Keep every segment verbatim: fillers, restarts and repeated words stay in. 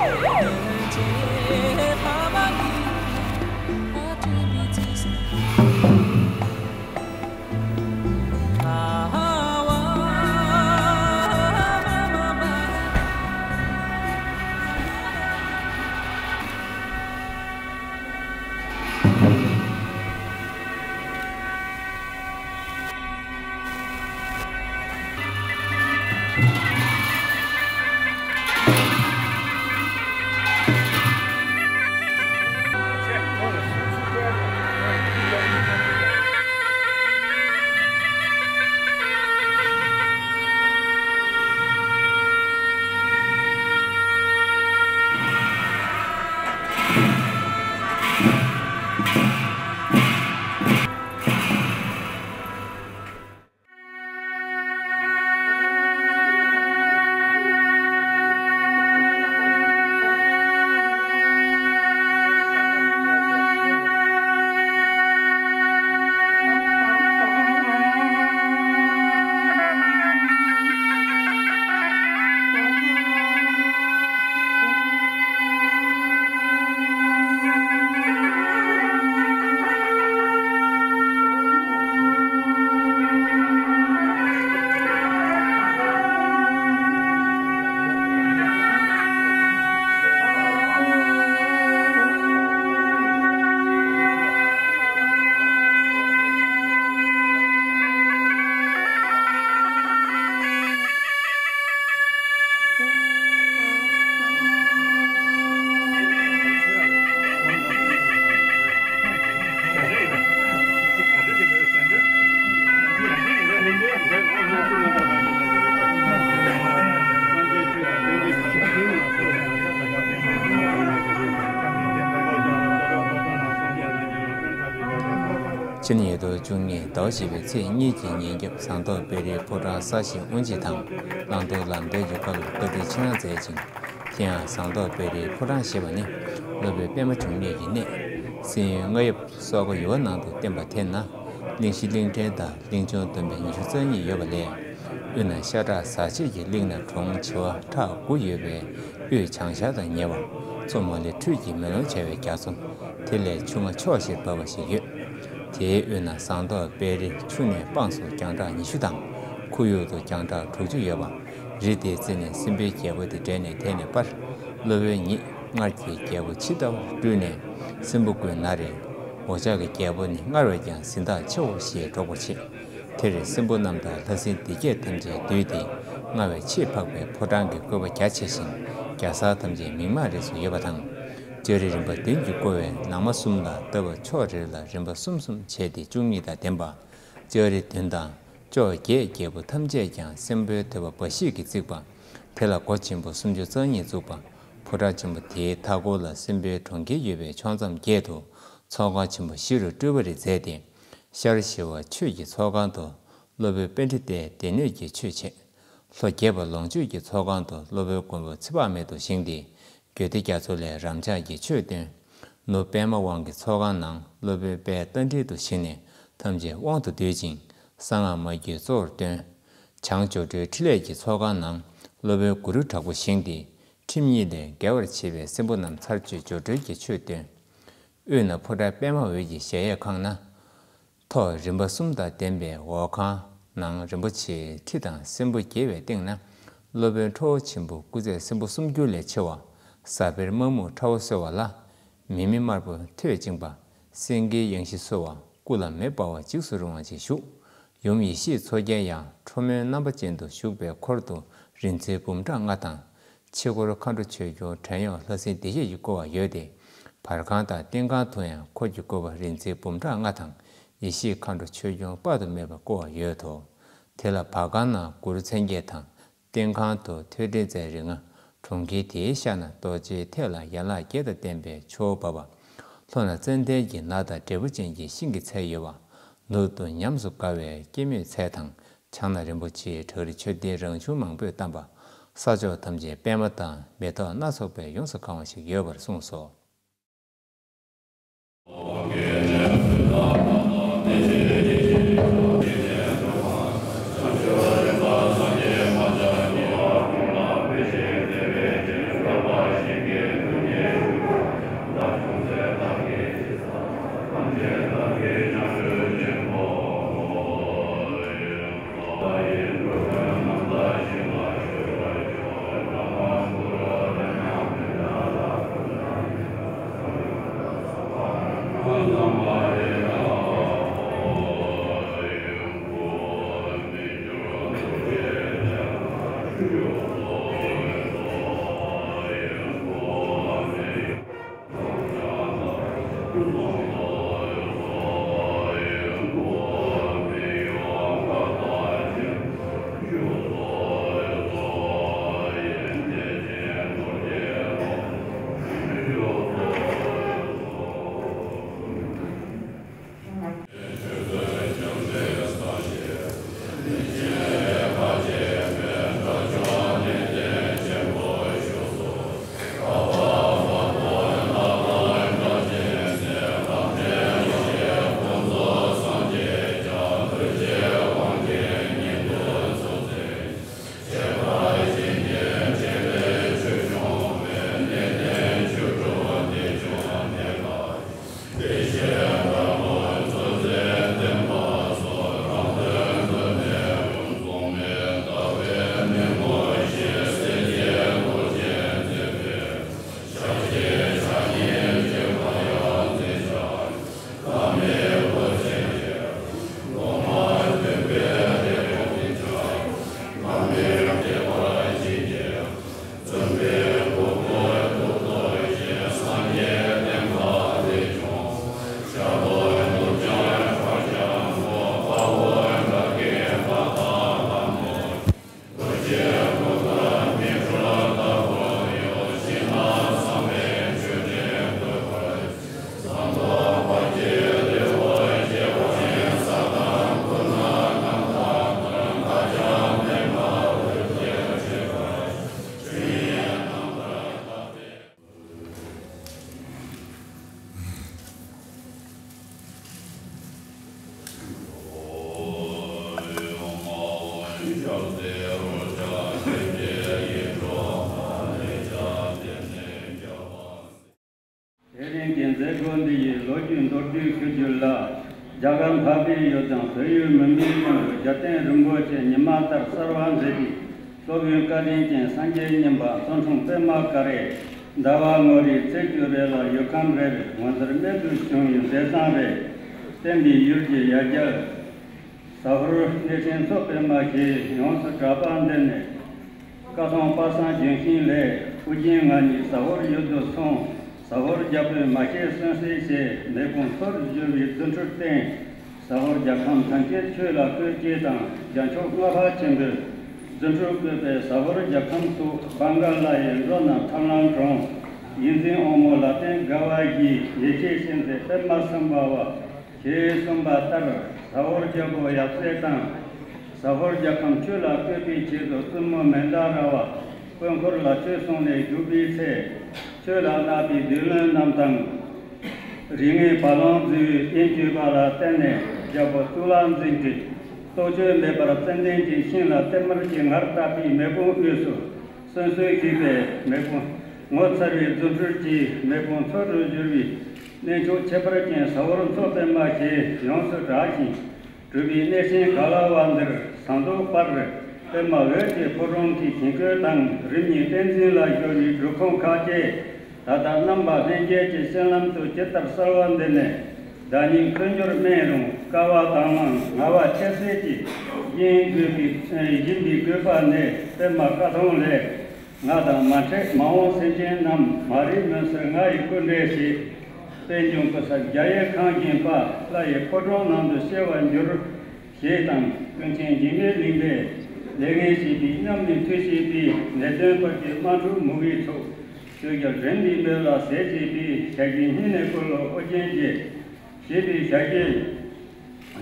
ཕྱི་ལོ་ཉིས་སྟོང་བཅུ་གཉིས་ཟླ་བ་བཞི་པའི་ཚེས་གཉིས་ཀྱི་ཉིན་རྒྱབ་ཟངས་མདོག་དཔལ་རིའི་ཕོ་བྲང་གསར་བཞེངས་དབུ་འབྱེད་དང་བླང་དོར་ལམ་སྟོན་གྱི་སྐོར་ལ་བཀའ་འདྲི་ཆེད་གནང་མཛད་ཅིང་། དེ་ཡང་ཟངས་མདོག་དཔལ་རིའི་ཕོ་བྲང་ཞེས་པ་ནི་སློབ་དཔོན་པད་མ་འབྱུང་གནས་ཀྱི་གནས། གསན་ཡུལ་རྔ་ཡབ་སོག་པོ་ཡུ་བ་ནང་དུ་བསྟན་པ་དེ་ན་གླིང་བཞི་གླིང་ཕྲན་དང་གླིང་ཆུང་བསྡོམས་པས་ཉི་ཤུ་རྩ་གཉིས་ཡོད་པ་ལས། དབུས་ན་ཤ་ཁྲག་ཟག་བཅས་ཀྱི་གླིང་ན་གྲོང་བྱེ་བ་ཕྲག་དགུ་ཡོད་པའི་དབུས་བྱང་ཤར་དང་ཉེ་བ། མཚོ་མོ་ལའི་ཁྲོད་ཀྱི་མེ་ལོང་བྱ་བའི་རྒྱ་མཚོ། དེ་ལས་ཆུ་རྔ་ཕྱོགས་བཞིར་འབབ་པ་ཞིག་ཡོད། དེའི་དབུས་ན་ཟངས་མདོག་དཔལ་རི་ཆུ་ནས་སྤངས་སུ་རྒྱང་གྲགས་ཉི་ཤུ་དང་། ཁོར་ཡུག་ཏུ་རྒྱང་གྲགས་དྲུག་ཅུ་ཡོད་པ། རི་དེའི་རྩེ་ནས་སྲིན་པོའི་རྒྱལ་པོ་དེ་བསྒྲལ་ནས་དེད་ནས་སྤར། གློ་བོའི་ཉིད་སྔར་གྱི་རྒྱལ་པོ་འཆི་བདག་སྤྲུལ་ནས་སྲིན་པོ་ཀུན་ན་རེ། འོ་ཅག་གི་རྒྱལ་པོ་ནི་སྔར་བས་ཀྱང་གཟི་མདངས་ཆེའོ་ཞེས་སྒྲོག་པར་བྱེད། དེར་སྲིན་པོ་རྣམས་དང་ལྷ་སྲིན་སྡེ་བརྒྱད་ཐམས་ཅད་འདུས་ཏེ་རྔ་བས་ཆེས་འཕགས་པའི་ཕོ་བྲང་གི་བཀོད་པ་རྒྱ་ཆེ་ཞིང་རྒྱ་བཟའ་ཐམས་ཅད་མིག་མངས་རིས་སུ་ཡོད་པ་དང་། ལྕགས་རི་རིམ་པ་བདུན་གྱིས་བསྐོར་བའི་ནང་མ་གསུམ་ལ་ལྟ་བ་ཕྱོགས་རེ་ལ་རིམ་པ་གསུམ་གསུམ་བྱས་ཏེ་བཅུ་གཉིས་དང་ལྡན་པ། ལྕགས་རི་བདུན་དང་ཕྱོགས་བརྒྱད་རྒྱལ་པོ་ཐམས་ཅད་ཀྱང་སྲིན་པོའི་ཐོད་པ་འབའ་ཞིག་གིས་བརྩིགས་པ། དེ་ལ་སྒོ་ཆེན་པོ་སུམ་ཅུ་རྩ་གཉིས་བཙུགས་པ། ཕོ་བྲང་ཆེན་པོ་དེའི་མཐའ་སྐོར་ལ་སྲིན་པོའི་གྲོང་ཁྱེར་ཡོད་པའི་ཕྱོགས་མཚམས་བརྒྱད་དུ་ཚོགས་ཁང་ཆེན་པོ་བཞི་རུ་སྤྲུལ་པ་རེ་མཛད་དེ། ཤར་ཞི་བ་ཆོས་ཀྱི་ཚོགས་ཁང་དུ་སློབ་དཔོན་པཎྜི་ཏའི་སྡེ་སྣོད་ཀྱི་ཆོས་འཆད། ལྷོ་རྒྱས་པ་ལོངས་སྤྱོད་ཀྱི་ཚོགས་ཁང་དུ་སློབ་དཔོན་མགོན་པོ་ཚེ་དཔག་མེད་དུ་བཞེངས་ཏེ། རྒྱུད་སྡེ་རྒྱ་མཚོ་ལས་རབ་འབྱམས་ཀྱི་ཆོས་བསྟན། ནུབ་པདྨ་དབང་གི་ཚོགས་ཁང་ནང་སློབ་དཔོན་དཔལ་རྟ་མགྲིན་དུ་བཞེངས་ནས་ཐམས་ཅད་དབང་དུ་བསྡུས་ཤིང་གསང་སྔགས་མ་རྒྱུད་གཙོ་བོར་སྟོན། བྱང་སྒྱུ་འཕྲུལ་ཕྲིན་ལས་ཀྱི་ཚོགས་ཁང་ནང་སློབ་དཔོན་གུ་རུ་དྲག་པོ་བཞེངས་ཏེ། ཁྲིམས་གཉིས་ལས་འགལ་བར་བྱེད་པའི་སྲིན་པོ་རྣམས་ཚར་གཅོད་སྒྱུ་འཕྲུལ་གྱི་ཆོས་སྟོན། དབུས་ན་ཕོ་བྲང་པདྨ་འོད་ཀྱི་གཞལ་ཡས་ཁང་ན། ཐོག་རིམ་པ་གསུམ་དང་ལྡན་པའི་འོག་ཁང་ནང་རིན་པོ་ཆེའི་ཁྲི་དང་སྲིན་པོ་བརྒྱད་པའི་སྟེང་ན། སློབ་དཔོན་ཁྲོ་བོ་ཆེན་པོ་སྐུ་ཚད་སྲིན་པོ་སུམ་འགྱུར་ལས་ཆེ་བ། ཟ་བེར་དམར་སྨུག་ཁྲ་བོ་གསོལ་བ་ལ། མེ་མེ་དམར་པོ་ཐོད་བཅིངས་པ། སེང་གེའི་གཡང་གཞི་གསོལ་བ། སྐུ་ལ་མེ་འབར་བ་འཇིགས་སུ་རུང་བ་ཅིག་བཞུགས། ཡུམ་ཡེ་ཤེས་མཚོ་རྒྱལ་ཡང་ཁྲོ་མོའི་རྣམ་པ་ཅན་དུ་བཞུགས་པའི་འཁོར་དུ་རིག་འཛིན་འབུམ་ཕྲག་ལྔ་དང་། ཕྱི་སྐོར་མཁའ་འགྲོ་ཆོས་སྐྱོང་བྲན་གཡོག་ལྷ་སྲིན་སྡེ་བརྒྱད་ཀྱིས་བསྐོར་བ་ཡོད་དེ། བར་ཁང་དང་སྟེང་ཁང་དུ་ཡང་འཁོར་གྱིས་བསྐོར་བ་རིག་འཛིན་འབུམ་ཕྲག་ལྔ་དང་། ཡེ་ཤེས་མཁའ་འགྲོ་ཆོས་སྐྱོང་དཔག་ཏུ་མེད་པ་བསྐོར་བ་ཡོད་དོ། དེ་ལ་བར་ཁང་ན་གུ་རུ་མཚན་བརྒྱད་དང་། སྟེང་ཁང་དུ་ཐོད་ཕྲེང་རྩལ་རིགས་ལྔ། གྲོང་ཁྱེར་དེའི་ཤར་ན་རྡོ་རྗེའི་ཐད་ལ་ཡན་ལག་བརྒྱད་དང་ལྡན་པའི་ཆུ་བོ་འབབ་པ། ལྷོ་ན་ཙན་དན་གྱི་ནགས་དང་འབྲས་བུ་ཅན་གྱི་ཤིང་གི་ཚལ་ཡོད་པ། ནུབ་ཏུ་ཉམས་སུ་དགའ་བའི་སྐྱེད་མོས་ཚལ་དང་། བྱང་ན་རིན་པོ་ཆེའི་བྲག་རི་ཆོས་ལྡན་རང་བྱུང་མང་པོས་གཏམས་པ། ས་ཕྱོགས་ཐམས་ཅད་པད་མ་དང་མེ་ཏོག་སྣ་ཚོགས་པས་ཡོངས་སུ་གང་བ་ཞིག་ཡོད་པར་གསུངས་སོ། རྒྱུད་ལ། རྒྱ་གར་འཕགས་པའི་ཡུལ་དང་བོད་ཡུལ་མུན་པའི་ཀློང་དུ་རྒྱལ་བསྟན་རིན་པོ་ཆེ་ཉི་མ་ལྟར་གསལ་བར་མཛད་པའི་སློབ་དཔོན་བཀའ་དྲིན་ཅན་སངས་རྒྱས་མཉན་པ་གཙོ་འཁྲུངས་པདྨ་ཀ་རེ། ཟླ་བ་ངོ་རིའི་ཚེས་བཅུ་རེ་ལ་ཡུལ་ཁམས་རེ་རེར་ངོ་མཚར་རྨད་དུ་བྱུང་བའི་མཛད་བཟང་རེད། བསྟན་པའི་ཡུལ་གྱི་ཡ་གྱལ། ཟ་ཧོར་གནས་ཆེན་མཚོ་པདྨ་ཞེས་ཡོངས་སུ་གྲགས་པ་འདི་ནས། བཀའ་ཐང་པ་སངས་ལྗོན་ཤིང་ལས། ཨོ་རྒྱན་ང་གཉིས་ཟ་ཧོར་ཡུལ་དུ་སོང་། ཟ་ཧོར་རྒྱལ་པོས་མ་ཤེས་གསོན་བསྲེགས་བྱས། མེ་དཔུང་མཚོར་བསྒྱུར་བའི་རྫུ་འཕྲུལ་བསྟན། ཟ་ཧོར་རྒྱལ་ཁམས་ཐམས་ཅད་ཆོས་ལ་བཀོད་ཅེས་དང་། རྒྱལ་མཆོག་ལྔ་པ་ཆེན་པོས་རྫུ་འཕྲུལ་བཀོད་པས་ཟ་ཧོར་རྒྱལ་ཁམས་སུ་བང་ག་ལ་ཡའི་འགྲོ་རྣམས་ཐར་ལམ་དྲོངས། ཡིད་འཛིན་དབང་མོ་ལ་བརྟེན་དགའ་བ་བཞིའི་ཡེ་ཤེས་ཤིང་རྩེ་པདྨ་སེམས་དཔའ་བ། ཞེས་གསུངས་པ་ལྟར་ཟ་ཧོར་རྒྱལ་པོ་ཡབ་སྲས་དང་། ཟ་ཧོར་རྒྱལ་ཁམས་ཆོས་ལ་བཀོད་པའི་ཆེད་དུ་བཙུན་མོ་མནྡ་ར་བ་དཀོན་མཆོག་ལ་ཆོས་གསུངས་ནས་བཞུགས་པའི་ཚེ། ཆོས་ལ་བསླབ་པའི་སྡེ་བློན་རྣམས་དང་། རིགས་ལྔའི་བ་ལང་རྫི་བོས་དབྱེན་བྱས་པ་ལ་བརྟེན་ནས་རྒྱལ་པོ་གཙུག་ལག་འཛིན་གྱིས་རྟོག་དཔྱོད་མེད་པར་ཙན་དན་གྱི་ཤིང་ལ་ཏིལ་མར་གྱི་ངར་བཏབ་པའི་མེ་དཔུང་དབུས་སུ་གསོན་གསོལ་ཞུས་པས། མེ་དཔུང་ངོ་མཚར་བའི་རྫུ་འཕྲུལ་གྱིས་མེ་དཔུང་མཚོ་རུ་བསྒྱུར་བའི་གནས་མཆོག་ཁྱད་པར་ཅན་ཟ་ཧོར་མཚོ་པདྨ་ཞེས་ཡོངས་སུ་གྲགས་ཤིང་། གྲུབ་པའི་གནས་ཆེན་ག་ལ་བ་འདིར་ཟངས་མདོག་དཔལ་རི་པདྨ་འོད་ཀྱི་ཕོ་བྲང་གི་ཞིང་བཀོད་དང་། རིམ་གཉིས་བསྟན་འཛིན་ལ་གཞོལ་བའི་སྒྲུབ་ཁང་ཁག་བཅས་ད་ལྟ་རྣམ་པ་ལྷན་རྒྱས་ཀྱི་སྤྱན་ལམ་དུ་ཇི་ལྟར་གསལ་བ་འདི་ནས། བདག་ཉིད་འཁོར་སྦྱོར་སྨན་རུང་དཀའ་བ་དང་བླངས་ངལ་བ་ཁྱད་བསད་ཀྱིས་བཞེངས་དགོས་པའི་བཞེངས་པའི་དགོས་པ་ནི་པདྨ་བཀའ་ཐང་ལས། ང་དང་མ་འཕྲད་མ་འོངས་སེམས་ཅན་རྣམས། མ་རིག་མུན་སེལ་ང་ཡི་སྐུ་འདྲ་ཞིག། པད་འབྱུང་སྐུ་ཚབ་རྒྱ་ཡི་ཁང་བཞིན་པ། ལྷ་ཡི་ཕོ་བྲང་ནང་དུ་སྐྱེ་བར་འགྱུར། ཞེས་དང་། ཀུན་མཁྱེན་འཇིགས་མེད་གླིང་པས་ལས་ངན་བྱས་པའི་ཉམས་ལེན་མཐུ་བྱས་པའི་ནད་གདོན་བར་གྱི་དམག་འཁྲུག་མུ་གེའི་ཚོགས། ཆོས་རྒྱལ་འགྲན་པའི་མོད་ལ་ཟས་བྱས་པའི་ཞལ་གྱི་སྙིང་ནས་བསྐུལ་ལོ་ཨོ་རྒྱན་རྗེ། ཞེས་པའི་ཞལ་གྱི་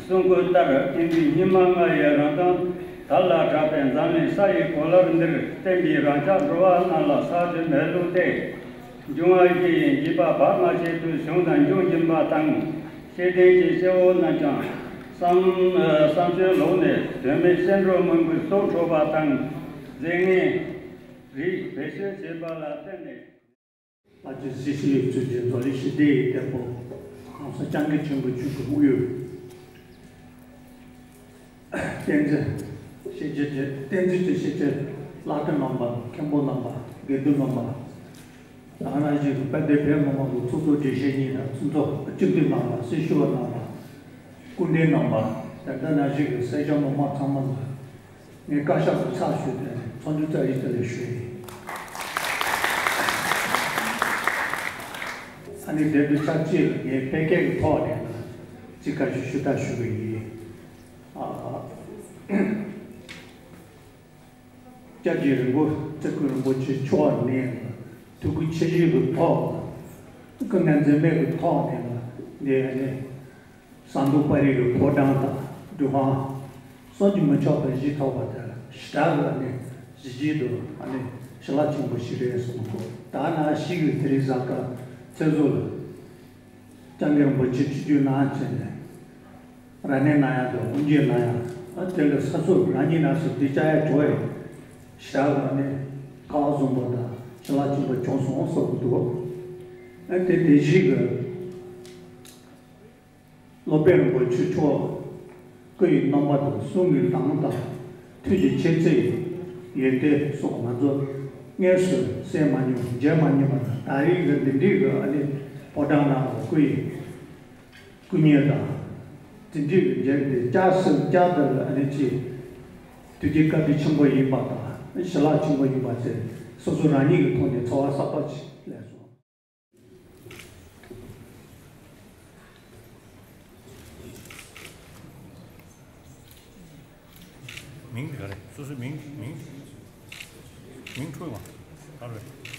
གསུང་བཀོད་ལྟར། ཨིན་པའི་སྙིགས་མ་ལྔ་ཡི་རང་དོན་དར་ལ་གྲགས་པའི་འཛམ་གླིང་ས་ཡི་གོ་ལར་འདིར། བསྟན་པའི་རང་ཅག་འགྲོ་བ་རྣམས་ལ་ས་གཞི་མེ་རླུང་སྟེ། འབྱུང་བ་བཞི་ཡི་འཇིགས་པ་བར་མ་ཆད་དུ་བྱུང་དང་འབྱུང་བཞིན་པ་དང་། ཤེས་ལྡན་གྱི་སྐྱེ་བོ་རྣམས་ཀྱང་བསམ་བསམ་སྤྱོད་ལོག་ནས་དོན་མེད་བསམ་འགྲོ་མུན་པའི་སྲོག་འཕྲོག་པ་དང་། རྫས་ངན་རིགས་བེད་སྤྱོད་བྱེད་པ་ལ་བརྟེན་ནས། ལྷ་ཆོས་སྲིད་ཞིའི་གཙོས་ཀྱི་མདོ་ལས་ཞི་བདེ་ཡི་དེད་དཔོན་ཁམས་གསུམ་སྐྱབས་མགོན་ཆེན་པོ་མཆོག་གི་དབུ་བརྙེས། བསྟན་འཛིན་ཤེས་བྱའི་བསྟན་འཛིན་གྱི་ཤེས་བྱའི་བླ་བྲེ་རྣམ་པ། མཁན་པོ་རྣམ་པ། དགེ་འདུན་རྣམ་པ། ད་ག་ནང་བཞིན་གྱི་དཔལ་ལྡན་བོད་མི་མང་གི་ཚོགས་གཙོ་དགེ་བཤེས་གཉིས་དང་ཚོགས་གཙོ་སྤྱི་འཐུས་རྣམ་པ། སྲི་ཞུ་བ་རྣམ་པ། སྐུ་མགྲོན་རྣམ་པ། ད་ལྟ་ནང་བཞིན་གྱི་སེར་སྐྱ་མི་མང་ཚང་མ་ལ་ངས་བཀའ་ཤག་ཏུ་ཕྱག་ཞུས་ཏེ་ཚོགས་འདུ་རྩ་བའི་ཐད་ལ་ཞུས་ཡིན། ཨ་ནི་དེ་དུས་ཆབས་ཅིག་ལ་ངས་བོད་སྐད་ཀྱི་ཐོག་ནས་ཅིག་བཀའ་ཞུ་ཞུ་དག་ཞུ་གི་ཡིན། ཨ། སྐྱབས་རྗེ་རིན་པོ་ཆེ། སྐུ་རིན་པོ་ཆེ་མཆོག་ནས་ཐུགས་ཁུར་ཆེ་བཞེས་ཀྱི་ཐོག་ལ། སྐུ་ངལ་འཛེམས་མེད་ཀྱི་ཐོག་ནས་ལ་འདི་ཨ་ནི་ཟངས་མདོག་དཔལ་རི་གི་ཕོ་བྲང་དང་སྒྲུབ་ཁང་བསམ་གྱིས་མི་ཁྱབ་པ་བཞེངས་ཐུབ་པ་དེ་ལ་ཞེ་དྲག་གི་ཨ་ནི་གཟི་བརྗིད་དང་ཨ་ནི་ཞེ་ལ་ཆེན་པོ་ཞིག་རེད་གསུངས་གོ། ད་ནང་བཞིན་གྱི་དེ་རིང་གཟའ་སྐར་མཚན་གཟུགས་ལ། སྐྱབས་མགོན་རིན་པོ་ཆེ་ཆིབས་བསྒྱུར་གནང་བྱས་ནས་རབ་གནས་གནང་ཡག་དང་དབུ་འབྱེད་གནང་ཡག་ཨ་དེ་ལ་ས་སྲོག་རང་ཉིད་ནང་སྲིད་འདི་བཅའ་ཡག་འགྲོ་ཡག་ཞེ་དྲག་གི་ཨ་ནི་སྐལ་བ་བཟང་པོ་དང་ཞེ་ལ་ཆེན་པོ་བྱུང་སོང་བསམ་གྱི་འདུག་ཨ་དེ་དེ་བཞིན་གྱི། སློབ་དཔོན་རིན་པོ་ཆེ་མཆོག་སྐུ་ཡི་རྣམ་པ་དང་གསུང་གི་ལམ་དང་ཐུགས་ཀྱི་འཆད་རྩོད་ཡོན་ཏན་སོགས་ང་ཚོ་དངོས་སུ་གསན་མ་མྱོང་མཇལ་མ་མྱོང་བ་དང་། ད་རེས་ཀྱི་འདི་འདྲའི་གི་ཨ་ནི་ཕོ་བྲང་ནང་ལ་སྐུ་ཡི་སྐུ་བརྙན་དང་འདི་འདྲའི་གི་མཇལ་ཏེ་བསྐྱར་གསོ་བསྐྱར་དུ་ཨ་ནི་ཅིག་དུས་ཀྱི་བཀའ་དྲིན་ཆེན་པོ་ཡིན་པ་དང་ཞེ་ལ་ཆེན་པོ་ཡིན་པ་དེ་སོ་སོ་རང་ཉིད་ཀྱི་ཐོག་ནས་ཚོར་བ་གསར་པ་ཞིག་སླེབས་སོང་། མིང་དེ་ག་རེད། སོ་སོའི་མིང་མིང་མིང་འཁྲུལ་བ་ག་རེ་རེད།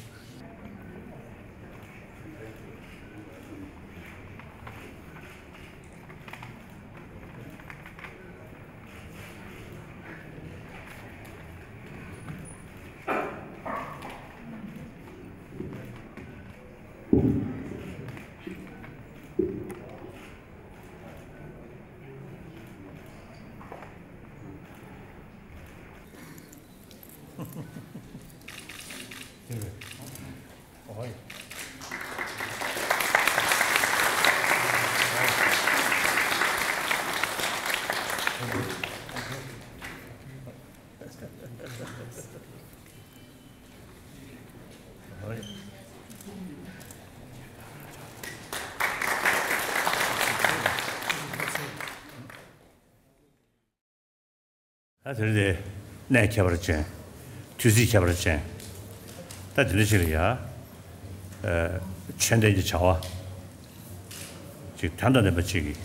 ད་དེ་རིང་དེ་གནས་ཁྱད་པར་ཅན། དུས་ཚིགས་ཁྱད་པར་ཅན། ད་དེ་འདྲ་ཅིག་ལ་ཡ། ཨ། ཆོས་ལྡན་གྱི་བྱ་བ་ཅིག་དོན་དང་ལྡན་པ་ཅིག་གིས།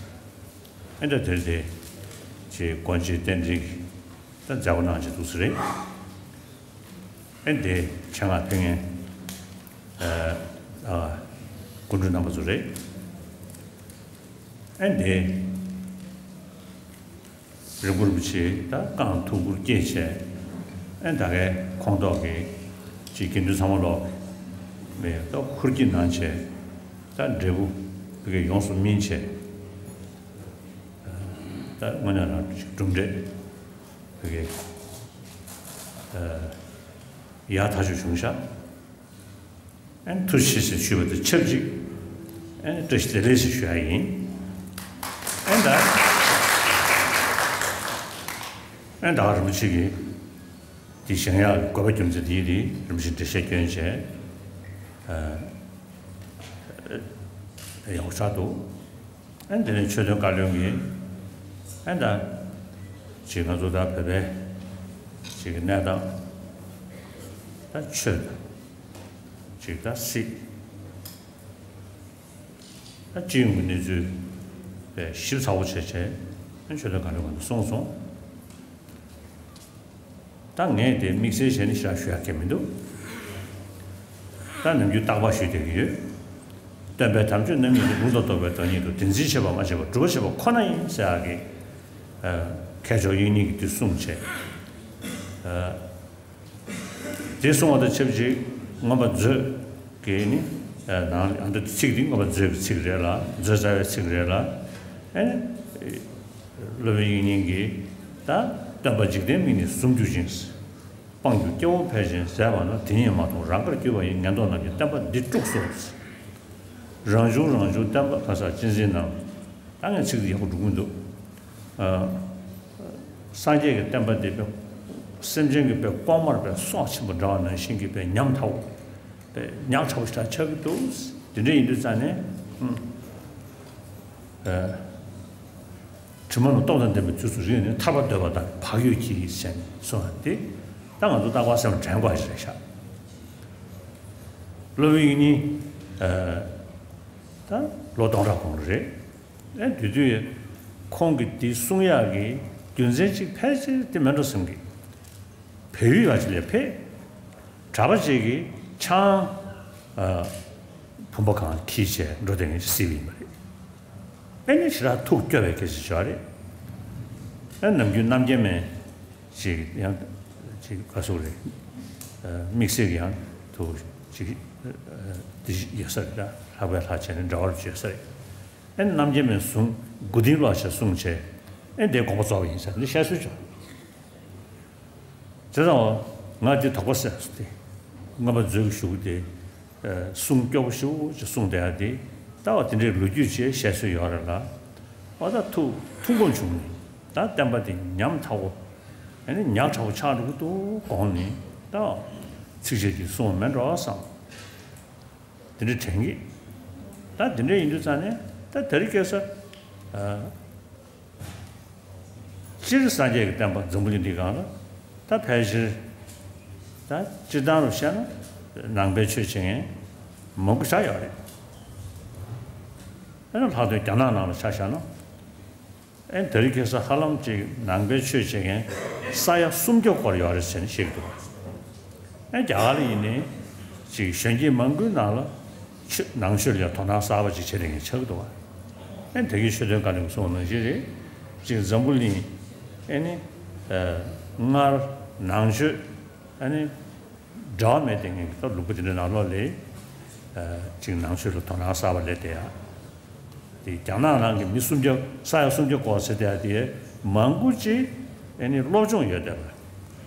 ཨེ་ད་དེ་རིང་དེ་ཅིག་སྒོ་འབྱེད་རྟེན་འབྲེལ་གྱི་ད་མཛད་སྒོ་གནང་བྱས་འདུག་ས་རེད། ཨེ་འདི་ཆེད་མངགས་ཕེབས་མཁན། ཨ། ཨ། སྐུ་མགྲོན་རྣམ་པ་ཚོ་རེད། ཨེ་འདི་རིན་པོ་རིན་པོ་ཆེ་ད་རྐང་ཐུགས་ཁུར་བསྐྱེད་བྱས། ཨེ་ད་གའི་ཁོངས་གཏོགས་ཀྱི་ཅིག་དགེ་འདུན་ཚང་མ་ལོག་མེད་ད་ཧུར་གྱིས་གནང་བྱས། ད་འབྲས་བུ་བི་གའི་ཡོངས་སུ་སྨིན་བྱས། ད་དངོས་གནས་རང་ཅིག་གྲུབ་འབྲས་བི་གའི་ཡག་ཐག་ཆོད་བྱུང་ཤག་ཨན་ཐུགས་རྗེ་ཆེ་ཞེས་ཞུས་པ་དང་ཆབས་ཅིག་ཨན་བཀྲ་ཤིས་བདེ་ལེགས་ཞེས་ཞུ་ཡ་ཡིན། ཨན་ད་ཨན་ད་ག་རིན་པོ་ཆེ་གིས་འདི་བཞེངས་ཡག་གི་དགོས་པ་རྒྱུ་མཚན་དེ་ཡིན། དེ་རིན་པོ་ཆེ་འགྲེལ་བཤད་སྐྱོན་བྱས། ཨ། ཡག་པོ་ཆགས་འདུག་ཨན་དེ་ནས་ཆོས་དོན་བཀའ་བློན་གྱིས་ཨན་ད་ཅིག་ང་ཚོ་ད་བོད་པའི་ཅིག་གི་གནས་སྟངས་ད་ཆོས་ཅིག་ད་སྲིད་ད་སྤྱི་ཡོངས་ཀྱི་གནས་ཚུལ་དཔེ་ཞིབ་ཚགས་པོ་བྱས་བྱས་ཨན་ཆོས་དོན་བཀའ་བློན་ཁང་དུ་གསུངས་སོང་། ད་ངས་དེ་དམིགས་བསལ་བྱས་ནས་ཞེ་དྲག་ཞུ་ཡག་གི་མི་འདུག་ད་ནམ་རྒྱུན་རྟག་པར་ཞུས་བསྡད་ཀྱི་ཡོད། སྟོན་པའི་དམ་ཆོས་རྣམ་གཉིས་ཀྱི་ལུང་དང་རྟོགས་པའི་བདག་ཉིད་དུ། བདེན་འཛིན་བྱེད་པ་མ་བྱས་པར་སྒྲུབ་པ་བྱེད་པ་ཁོ་ན་ཡིན་ཟེར་ཡག་གི་ཨ། མཁས་མཆོག་དབྱིག་གཉེན་གྱིས་དེ་གསུངས་བྱས། ཨ། དེ་གསུངས་པ་དང་ཆབས་ཅིག་མངོན་པ་མཛོད་ཀྱི་ནི་ཨ། ནང་ཨ་འདི་ཚིག་འདི་མངོན་པ་མཛོད་ཀྱི་ཚིག་རེད་ལ། མཛོད་རྩ་བའི་ཚིག་རེད་ལ། ཨ་ནི། སློབ་དཔོན་དབྱིག་གཉེན་གྱིས་ད་སྟོན་པ་འཇིག་རྟེན་མིག་ནི་ཟུམ་གྱུར་ཅིང་། སྤང་གྱུར་སྐྱེ་བོ་ཕལ་ཆེར་ཟད་པ་ན། དེ་ཉིད་མ་མཐོང་རང་དགར་གྱུར་པ་ཡི། ངན་རྟོག་རྣམས་ཀྱིས་བསྟན་པ་འདི་དཀྲུགས་སོ། རང་བྱུང་རང་བྱུང་བསྟན་པ་ལྷ་ས་གཅེས་འཛིན་རྣམས། ད་ངས་ཚིག་འདི་ཡག་པོ་འགྲོ་གི་མི་འདུག་ཨ། སངས་རྒྱས་ཀྱི་བསྟན་པ་འདི་དཔེ་སེམས་ཅན་གྱི་དཔེ་ལྐོག་མར་དཔེ་སྲོག་ཆེན་པོ་འདྲ་བ་ནང་བཞིན་གྱི་དཔེ་ཉམས་ཐག་པོ་དཔེ་ཉག་ཕྲ་བོ་ཞིག་ཆགས་ཀྱི་འདུག་དེ་འདྲ་ཡིན་དུས་ཙང་ནས། ཨ། དྲི་མ་ལ་རྟོག་དང་ལྡན་པའི་དུས་སུ་རིག་ནས་ཐར་པ་འདོད་པ་དང་བག་ཡོད་ཀྱིས་ཟེར་ནས་གསུངས་པ་འདི་ད་ང་ཚོ་རྟག་པར་སེམས་དྲན་དགོས་ཞིག་རེད་ཤག་སློབ་དཔོན་དབྱིག་གཉེན། ཨ། ད་ལོ་སྟོང་ཕྲག་གོང་ལ་རེད། ཨེ་དེ་དུས་ཁོང་གིས་འདི་གསུང་ཡག་གི་རྒྱུ་མཚན་གཅིག་ཕལ་ཆེར་དེ་མེད་འགྲོ་བསམ་གི། བལ་ཡུལ་ཡག་ཅིག་ལ་ཕེབས། གྲྭ་པ་ཅིག་གིས་ཆང་ཨ། བུམ་པ་གང་འཁྱེར་བྱས་འགྲོ་བསྡད་མཁན་ཅིག་གཟིགས་པ་ཡིན་པ་རེད། ཨེ་ནི་ཞེ་དྲག་ཐུགས་སྐྱོ་བའི་སྐད་ཆ་ཞིག་རེད། ཨེ་ནམ་རྒྱུན་རྣམ་རྒྱལ་སྨན་ཅིག་ཡང་ཅིག་ག་སུ་རེད། ཨ། དམིགས་བསལ་གྱི་ཡང་དུ་ཅིག་ཨ། དེ་ཡོད་ས་རེད། ད་ལྷག་པའི་ལྷག་བྱས་ནས་འདྲ་བར་བརྗོད་ས་རེད། ཨེ་རྣམ་རྒྱལ་སྨན་གསུང་དགུ་ལྡན་ལོ་ཞེས་གསུངས་བྱས། ཨེ་འདི་དགོངས་པ་རྫོགས་པ་ཡིན་ཟེར་འདི་བཤད་སྲོལ་བྱུང་། དེ་ཙང་ང་འདི་དོགས་པ་སེལ་སོང་སྟེ། མངོན་པ་མཛོད་ཀྱི་གཞུག་དེ་གསུང་སྐྱོ་པོ་ཞེ་པོ་ཅིག་གསུངས་བསྡད་ཡ་དེ། ད་བ་དེ་འདྲའི་ལོ་རྒྱུས་ཅིག་བཤད་སྲོལ་ཡོད་རེད་ལ། འོ་ད་ཐུགས་ཐུགས་དགོངས་བྱུང་ནས་ད་བསྟན་པ་དེ་ཉམས་ཐག་པོ། ཨ་ནི་ཉག་ཕྲ་བོ་ཆགས་འགྲོ་གི་འདུག་དགོངས་ནས་ད་ཚིགས་བཅད་ཅིག་གསུངས་པ་མེད་འགྲོ་བསམ། དེ་འདྲ་དྲན་གི། ད་དེ་འདྲ་ཡིན་དུས་ཙང་ནས་ད་དེ་རིང་ཁ་སང་། ཨ། སྤྱིར་སངས་རྒྱས་ཀྱི་བསྟན་པ་འཛམ་བུ་གླིང་འདིའི་སྒང་ལ་ད་ཕལ་ཆེར་ད་སྤྱིར་བཏང་རུ་བཤད་ན་ནང་པའི་ཆོས་བྱེད་མཁན་མང་པོ་ཆགས་ཡོད་རེད། ཨ་ནི་ལྷག་དོན་རྒྱ་ནག་ནང་ལ་ཆ་བཞག་ན། ཨེ་དེ་རིང་ཁ་སང་ཧ་ལམ་ཅིག་ནང་པའི་ཆོས་བྱེད་མཁན་ས་ཡ་སུམ་བརྒྱ་སྐོར་ཡོད་རེད་ཟེར་ནས་བཤད་ཀྱི་འདུག་ཨེ་རྒྱ་གར་ལ་ཡིན་ནའི་ཅིག་གཞོན་སྐྱེས་མང་པོའི་ནང་ལ་ཆོས་ནང་ཆོས་ལ་དོ་སྣང་གསར་པ་ཅིག་བྱེད་མཁན་ཆགས་ཀྱི་འདུག་ཨེ་དེ་གའི་ཆོས་དོན་བཀའ་བློན་གསུངས་པ་ནང་བཞིན་རེད། ཅིག་འཛམ་བུ་གླིང་ཨེ་ནི་ཨ་སྔར་ནང་ཆོས་ཨེ་ནི་འབྲེལ་བ་མེད་དེ་ངས་ད་ལུང་པ་དེ་འདྲའི་ནང་ལོགས་ལ་ཅིག་ནང་ཆོས་ལ་དོ་སྣང་གསར་པ་སླེབས་བསྡད་ཡ། དེ་རྒྱ་ནག་ནང་གི་མི་སུམ་བརྒྱ་ས་ཡ་སུམ་བརྒྱ་སྐོར་ཟེར་བསྡད་ཡ་དེ་མང་པོ་ཅིག་ཨེ་ནི་སློབ་སྦྱོང་ཡོད་བསྡད་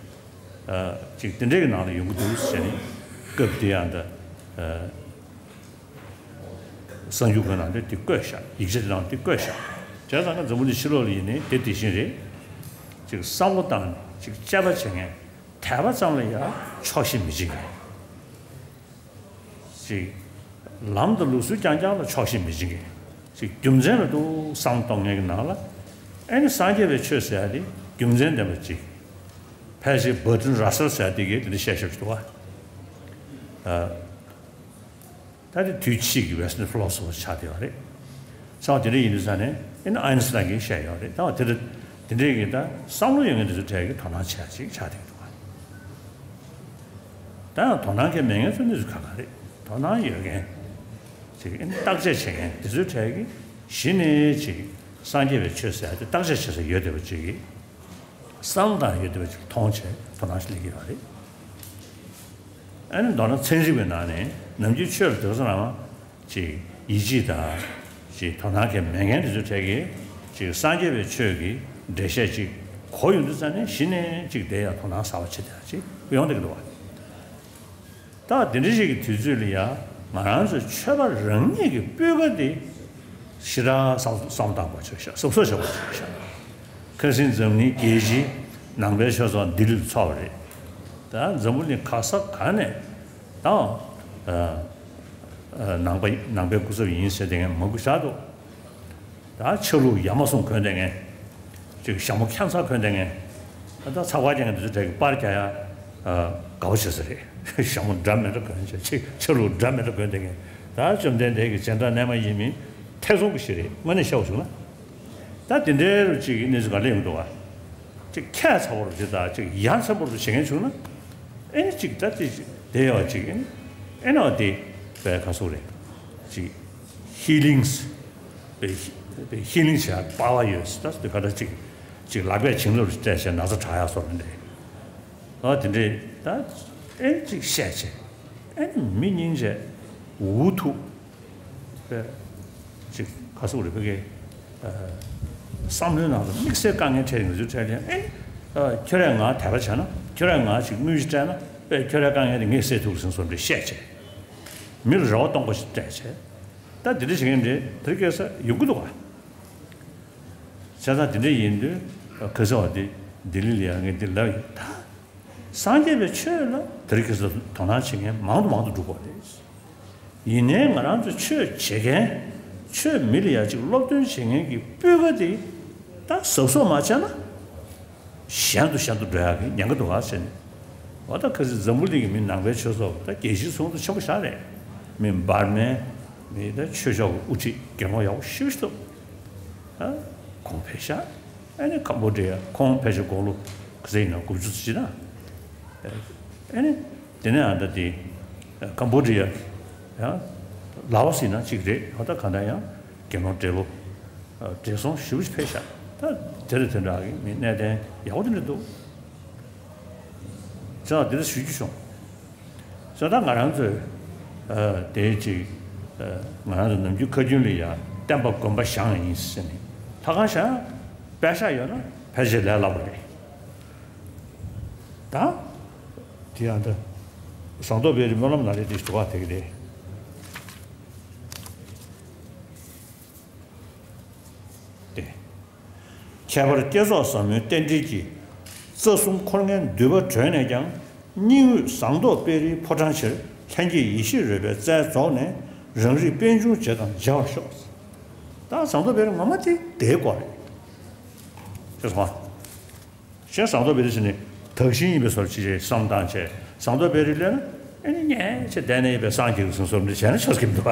པ། ཅིག་དེ་འདྲའི་གི་ནང་ལ་ཡོང་གི་འདུག་ཟེར་ནས་སྐབས་དེ་ཡང་ད་གསར་འགྱུར་ཁག་ནང་དུ་དེ་བཀོད་བཞག་ཡིག་ཆ་དེ་ནང་དེ་བཀོད་བཞག་བྱས་ཙང་ང་འཛམ་བུ་གླིང་ཕྱི་ལོགས་ལ་ཡིན་ནའི་དེ་དེ་བཞིན་རེད། ཅིག་བསམ་བློ་བཏང་ནས་ཅིག་དཔྱད་པ་བྱེད་མཁན། དད་པ་ཙམ་ལ་ཡང་ཆོག་ཤེས་མི་བྱེད་མཁན། ཅིག་ལམ་དང་ལུགས་སྲོལ་རྐྱང་རྐྱང་ལ་ཆོག་ཤེས་མི་བྱེད་མཁན། ཅིག་རྒྱུ་མཚན་ལ་འདུག་བསམ་གཏོང་མཁན་གྱི་ནང་ལ། ཨེ་ནི་སངས་རྒྱས་པའི་ཆོས་ཟེར་ཡ་དེ་རྒྱུ་མཚན་ལྡན་པ་ཅིག་ཕལ་ཆེར་བར་ཊན་ར་སེལ་ཟེར་ཡ་དེ་གིས་དེ་འདྲ་བཤད་ཤོར་གྱི་འདུག་བ། ད་དེ་དུས་ཕྱིས་ཀྱི་Western philosopher ཆགས་བསྡད་པ་རེད། ཚང་མ་དེ་འདྲ་ཡིན་དུས་ཙང་ནས་ཨེ་ནི་ཨའིན་སི་ཏན་གྱིས་བཤད་ཡོད་རེད། ད་དེ་འདྲ་དེ་འདྲའི་གི་ད་བསམ་བློ་ཡོད་མཁན་དེ་ཚོའི་གྲས་ཀྱིས་དོ་སྣང་བྱེད་ཡ་ཅིག་ཆགས་བསྡད་ཀྱི་འདུག་བ། ད་ཡང་དོ་སྣང་གང་མེད་མཁན་ཚོ་གནས་ཚུལ་ཁག་ཁག་རེད། དོ་སྣང་ཡོད་མཁན་ཅིག་ཨེ་ནི་བརྟག་དཔྱད་བྱེད་མཁན་དེ་ཚོའི་གྲས་ཀྱིས་གཞི་ནས་ཅིག་སངས་རྒྱས་པའི་ཆོས་ཟེར་ཡ་དེ་བརྟག་དཔྱད་བྱེད་ས་ཡོད་བསྡད་པ་ཅིག་གིས། བསམ་བློ་བཏང་ཡོད་བསྡད་པ་ཅིག་མཐོང་བྱས་དོ་སྣང་ཞིག་སླེབས་ཀྱི་ཡོད་རེད། ཨ་ནི་མདོར་ན་ཚན་རིག་པའི་ནང་ནས་ནམ་རྒྱུན་ཆོས་ལ་དེང་སང་ལ་ཅིག་ཡིད་ཆེས་དང་ཅིག་དོ་སྣང་གང་མེད་མཁན་དེ་ཚོའི་གྲས་ཀྱིས་ཅིག་སངས་རྒྱས་པའི་ཆོས་ཀྱི་འགྲེལ་བཤད་ཅིག་གོ་ཡོང་དུས་ཙང་ནས་གཞི་ནས་ཅིག་དེ་ཡང་དོ་སྣང་ཟབ་པ་བྱེད་བསྡད་ཅིག་ཡོང་བསྡད་ཀྱི་འདུག་བ། ད་དེ་འདྲ་ཞིག་གི་དུས་ཚོད་ལ་ཡ་ང་རང་ཚོའི་ཆོས་པ་རང་ཉིད་ཀྱི་སྤུས་ཀ་དེ་ཞེ་དྲག་བསམ་བསམ་བཏང་དགོས་ཆགས་ཤག་གཟབ་གཟབ་བྱ་དགོས་ཆགས་ཤག་ཁ་སང་འཛམ་གླིང་རྒྱལ་སྤྱིའི་ནང་པའི་ཆོས་ཚོགས་ལྡི་ལིར་ཚོགས་པ་རེད། ད་འཛམ་བུ་གླིང་ག་ས་ག་ནས་ད་ཨ་ཨ་ནང་པ་ནང་པའི་སྐུ་ཚབ་ཡིན་ཟེར་བསྡད་མཁན་མང་པོ་ཞིག་འདུག་ད་ཆ་ལུགས་ཡ་མ་ཟུང་གོན་བསྡད་མཁན། ཅིག་ཞྭ་མོ་ཁྱམ་ཚང་གོན་བསྡད་མཁན། ད་ཚགས་པར་རྒྱག་མཁན་དེ་ཚོ་གྲས་ཀྱིས་པར་རྒྱག་ཡ་དགའ་པོ་བྱེད་ས་རེད། ཞྭ་མོ་འདྲ་མི་འདྲ་གོན་བྱས། ཅིག་ཆ་ལུགས་འདྲ་མི་འདྲ་གོན་བསྡད་མཁན། ད་བཅོམ་ལྡན་འདས་ཀྱི་སྤྱན་དྲངས་རྣལ་མ་ཡིན་མིན་ཐེ་ཚོམ་གྱི་ཞིག་རེད། དངོས་གནས་བཤད་པ་བྱུང་ན། ད་དེ་འདྲའི་རུ་ཅིག་གི་གནས་ཚུལ་ག་ལེར་ཡོང་འདུག་བ། ཅིག་ཁྱད་མཚར་པོ་རུ་ཅིག་དང་ཅིག་ཡ་མཚན་པོ་རུ་བྱེད་མཁན་བྱུང་ན། ཨེ་ནི་ཅིག་ད་དེ་དེ་ཡོད་ཅིག་ཨེ་ནི་ཨེ་ནི་དེ་བས་ག་སོགས་རེད། ཅིག་ཧི་ལིང་སི་པའི་ཧི་ལིང་སི་བྱ་པ་བ་ཡོད་ཟེར། ད་དེ་ག་ད་ཅིག་ཅིག་ལག་པས་བྱིང་རླབས་སྤྲད་བྱས་ན་ཚ་དྲག་ཡག་སོགས་རེད་འདྲ། ཨ་དེ་འདྲས་ད་ཨེ་ནི་ཅིག་བཤད་བྱས། ཨེ་ནི་མི་སྙིང་རྗེ་འུ་ཐུག་པས་ཅིག་ག་སོགས་རེད། ཕ་གི་བསམ་བློའི་ནང་དུ་དམིགས་བསལ་དཀའ་ངལ་འཕྲད་ཡོང་ཚུལ་འཕྲད་ཀྱང་། ཨེ་ནི་ཁྱོད་རས་ང་དད་པ་བྱས་ན། ཁྱོད་རས་ང་ཅིག་དངུལ་ཞིག་སྤྲད་ན་པས་ཁྱོད་རའི་དཀའ་ངལ་དེ་ངས་སེལ་ཐུབ་ཟིན་སོགས་འདྲ་བཤད་བྱས། མི་ལ་རེ་བ་གཏོང་དགོས་ཞིག་སྤྲད་བྱས། ད་འདི་འདྲ་བྱེད་མཁན་འདྲ་དེ་རིང་ཁ་སང་ཡོང་གི་འདུག་ག་བྱས་ཙང་དེ་འདྲ་ཡིན་དུས་ཁ་སང་བ་དེ་ལྡི་ལི་ལ་ཡང་ངས་འདི་ལབ་ཡིན། ད་སངས་རྒྱས་པའི་ཆོས་ལ་དེ་རིང་ཁ་སང་དོ་སྣང་བྱེད་མཁན་མང་དུ་མང་དུ་འགྲོ་གི་རེད། ཡིན་ནའི་ང་རང་ཚོ་ཆོས་བྱེད་མཁན། ཆོས་མི་ལ་ཡ་གཅིག་སློབ་སྟོན་བྱེད་མཁན་གྱི་སྤུས་ཀ་དེ་ད་གཟབ་གཟབ་མ་བྱས་ན། ཞན་དུ་ཞན་དུ་འགྲོ་ཡག་གི་ཉེན་ཁ་འདུག་ག་ཟེར་ནས། འོ་ད་ཁ་སང་འཛམ་བུ་གླིང་གི་མི་ནང་པའི་ཆོས་ཚོགས་ད་རྒྱལ་སྤྱིའི་ཚོགས་འདུ་ཆེན་པོ་ཞིག་རེད། མི་འབར་མའི་མི་ད་ཆོས་ཕྱོགས་ཀྱི་དབུ་ཁྲིད་རྒྱལ་མོ་ཡག་པོ་ཞེ་པོ་ཞིག་འདུག་ཨ་ཁོང་ཕེབས་ཤག་ཨ་ནི་ཀམ་བོ་ཌི་ཡ། ཁོང་ཕལ་ཆེར་དགུང་ལོ་ག་ཚོད་ཡིན་ན་དགུ་བཅུ་ཙམ་ཅིག་ན། ཨ་ནི་དེ་ནས་ཨ་ད་དེ་ཀམ་བོ་ཌི་ཡ་ཡང་ལ་ཨོ་སི་ན་གཅིག་རེད། ཨ་ད་གང་ལྟར་ཡང་དགེ་སློང་བགྲེས་པོ་བགྲེས་སོང་ཞེ་པོ་ཅིག་ཕེབས་ཤག་ད་དེ་དང་དེ་འདྲ་གི་མི་གནས་བརྟན་ཡག་པོ་དེ་འདྲ་འདུག་ཅེས་དེ་འདྲ་ཞུ་རྒྱུ་བྱུང་། ཟེར་ད་ང་རང་ཚོས་ཨ་དེའི་ཅིག་ཨ་ང་རང་ཚོ་ནམ་རྒྱུན་ཁ་རྒྱུན་ལ་ཡ་བསྟན་པ་དགོན་པ་བཞེངས་ཡིན་ཟེར་ནས་ལྷ་ཁང་བཞེངས། པད་ཤག་ཡོད་ན་ཕལ་ཆེར་ལས་སླ་པོ་རེད། ད་དེ་ཡང་ད་ཟངས་མདོག་དཔལ་རིའི་སྨོན་ལམ་ནང་ལས་དེ་ཞུ་བ་དེ་གི་རེད། ཏེ། ཁྱད་པར་བསྐྱེད་རྫོགས་ཟབ་མོའི་རྟེན་འབྲེལ་གྱིས། རྩ་གསུམ་འཁོར་ལྔའི་མདུད་པ་གྲོལ་ནས་ཀྱང་། སྙིང་དབུས་ཟངས་མདོག་དཔལ་རིའི་ཕོ་བྲང་ཕྱིར། ལྷན་སྐྱེས་ཡེ་ཤེས་རོལ་པའི་རྩལ་རྫོགས་ནས། རང་རིག་པད་འབྱུང་རྗེ་དང་མཇལ་བར་ཤོག་ད་ཟངས་མདོག་དཔལ་རི་ངོ་མ་དེ་དེའི་སྐོར་རེད། ཅེས་སོ། གཞན་ཟངས་མདོག་དཔལ་རི་ཟེར་ནས་དག་ཞིང་ཡིན་པའི་བཟོ་ཅིག་བསམ་བཏང་བྱས། ཟངས་མདོག་དཔལ་རི་ལས་ན་ཨེ་ནི་ཉལ་བྱས་བསྡད་ནས་ཡིན་པའི་སངས་རྒྱས་ཀྱི་གཟུགས་སོགས་འདི་བྱས་ན་ཆོག་གི་མི་འདུག་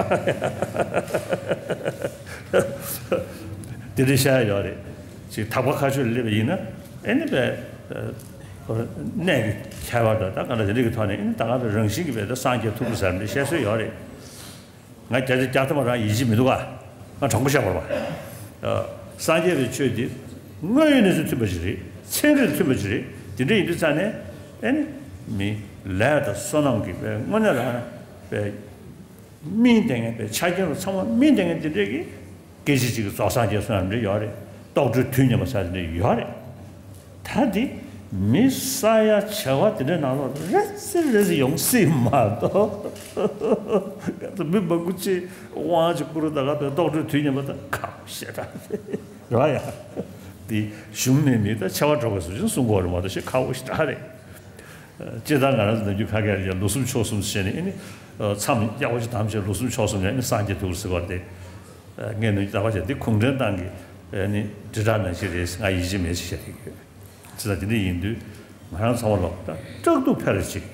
དེ་འདྲ་བཤད་ཡ་ཡོད་རེད། ཅིག་དག་པ་མཁའ་སྤྱོད་ལ་སླེབས་པ་ཡིན་ན་ཨེ་ནི་པའི་གནས་ཀྱི་ཁྱད་པར་དང་ད་ག་འདྲ་དེ་འདྲ་གི་ཐོག་ནས་ཨེ་ནི་ད་ག་པའི་རང་བཞིན་གྱིས་པའི་ད་སངས་རྒྱས་ཐུབ་ཀྱི་ཟེར་འདྲ་བཤད་སྲོལ་ཡོད་རེད། ང་བརྒྱ་ཆ་བརྒྱ་ཐམ་པ་རང་ཡིད་ཆེས་མི་འདུག་ག་ང་དྲང་པོ་བཤད་པར་བ། ཨ། སངས་རྒྱས་པའི་ཆོས་འདི་དངོས་ཡོད་གནས་ཚུལ་མཐུན་པ་ཞིག་རེད། ཚན་རིག་མཐུན་པ་ཞིག་རེད། དེ་འདྲ་ཡིན་དུས་ཙང་ནས་ཨེ་ནི་མི་ལས་དང་བསོད་ནམས་ཀྱི་པའི་དངོས་གནས་རང་པའི་སྨིན་བསྡད་མཁན་པའི་ཆ་རྐྱེན་ལ་ཚང་མ་སྨིན་བསྡད་མཁན་དེ་འདྲས་ཀྱི་སྐད་ཆ་གཅིག་གིས་རྫོགས་སངས་རྒྱས་གསུངས་ཡ་འདྲ་ཡོད་རེད། རྟོགས་གྲོལ་དུས་མཉམ་པ་ཟེར་དེ་འདྲ་ཡོད་རེད། ད་འདི་མི་ས་ཡ་བྱེ་བ་དེ་འདྲའི་ནང་ལ་རེ་ཙི་རེ་ཙི་ཡོང་སྲིད་མ་གཏོགས། མི་མང་པོ་ཅིག་དབང་ཆེ་ཀུ་རུ་ད་ག་དང་རྟོགས་གྲོལ་དུས་མཉམ་པ་དང་ཁག་པོ་ཞེ་དྲག་རེད་བ་ཡ། འདི་གཞུང་ནས་མི་ད་ཆེ་བ་གྲོགས་པོ་སུ་ཞིག་གསུང་གི་ཡོད་རེད་མ་གཏོགས་ཞེ་ཁག་པོ་ཞེ་དྲག་རེད། སྤྱིར་བཏང་ང་རང་ཚོ་ནམ་རྒྱུན་ཁ་སྐད་ལ་ཡང་ལུགས་གསུམ་ཕྱོགས་གསུམ་ཟེར་ནས་ཨ་ནི། མཚམས་ཡག་པོ་ཞིག་བསྡམས་བྱས་ལུགས་གསུམ་ཕྱོགས་གསུམ་ནས་ཨ་ནི་སངས་རྒྱས་ཐུགས་ཀར་གཟིགས་པ་དེ། ངས་ནམ་རྒྱུན་ད་བར་བྱས་འདི་གུང་ཁྲན་ཏང་གི་ཨ་ནི་དྲིལ་བསྒྲགས་ནང་བཞིན་རེད། ང་ཡིད་ཆེས་མེད་ཅེས་བཤད་ཀྱི་ཡོད། ཅི་ལྟར་དེ་འདྲ་ཡིན་དུས་ང་རང་ཚང་མ་ལོག་ད་དྲག་ཏུ་འཕེལ་ཅིག་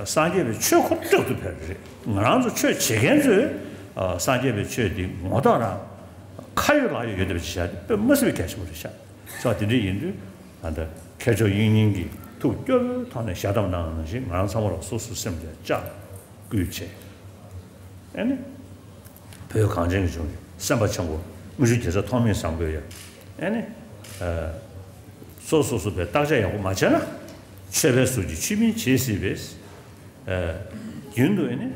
སངས་རྒྱས་པའི་ཆོས་ཁོ་དྲག་ཏུ་འཕེལ་རེད། ང་རང་ཚོ་ཆོས་བྱེད་མཁན་ཚོས་སངས་རྒྱས་པའི་ཆོས་འདི་ངོ་ཐོག་རང་ཁ་ཡོད་ལག་ཡོད་ཡོད་བསྡད་པ་ཅིག་བྱ་དེ་དཔེ་མ་སྲིད་པའི་གལ་ཆེན་པོ་རེད་ཤག་སོ་དེ་འདྲ་ཡིན་དུས་ང་ད་མཁས་མཆོག་དབྱིག་གཉེན་གྱིས་ཐུགས་སྐྱོ་བོའི་ཐོག་ནས་ཞལ་གདམས་གནང་བ་ནང་བཞིན་ང་རང་ཚང་མ་ལ་སོ་སོའི་སེམས་ལ་བཅགས་བསྐུལ་བྱས། ཨ་ནི། བོད་གངས་ཅན་གྱི་ལྗོངས་ཀྱི་སེམས་དཔའ་ཆེན་པོ་དངུལ་ཆུ་རྒྱལ་མཚན་ཐོགས་མེད་བཟང་པོས་ཡ། ཨ་ནི། སོ་སོ་སོ་པའི་བརྟག་དཔྱད་ཡག་པོ་མ་བྱས་ན། ཆོས་པའི་གཟུགས་ཀྱིས་ཆོས་མིན་བྱེད་སྲིད་པས། རྒྱུན་དུ་ཨ་ནི།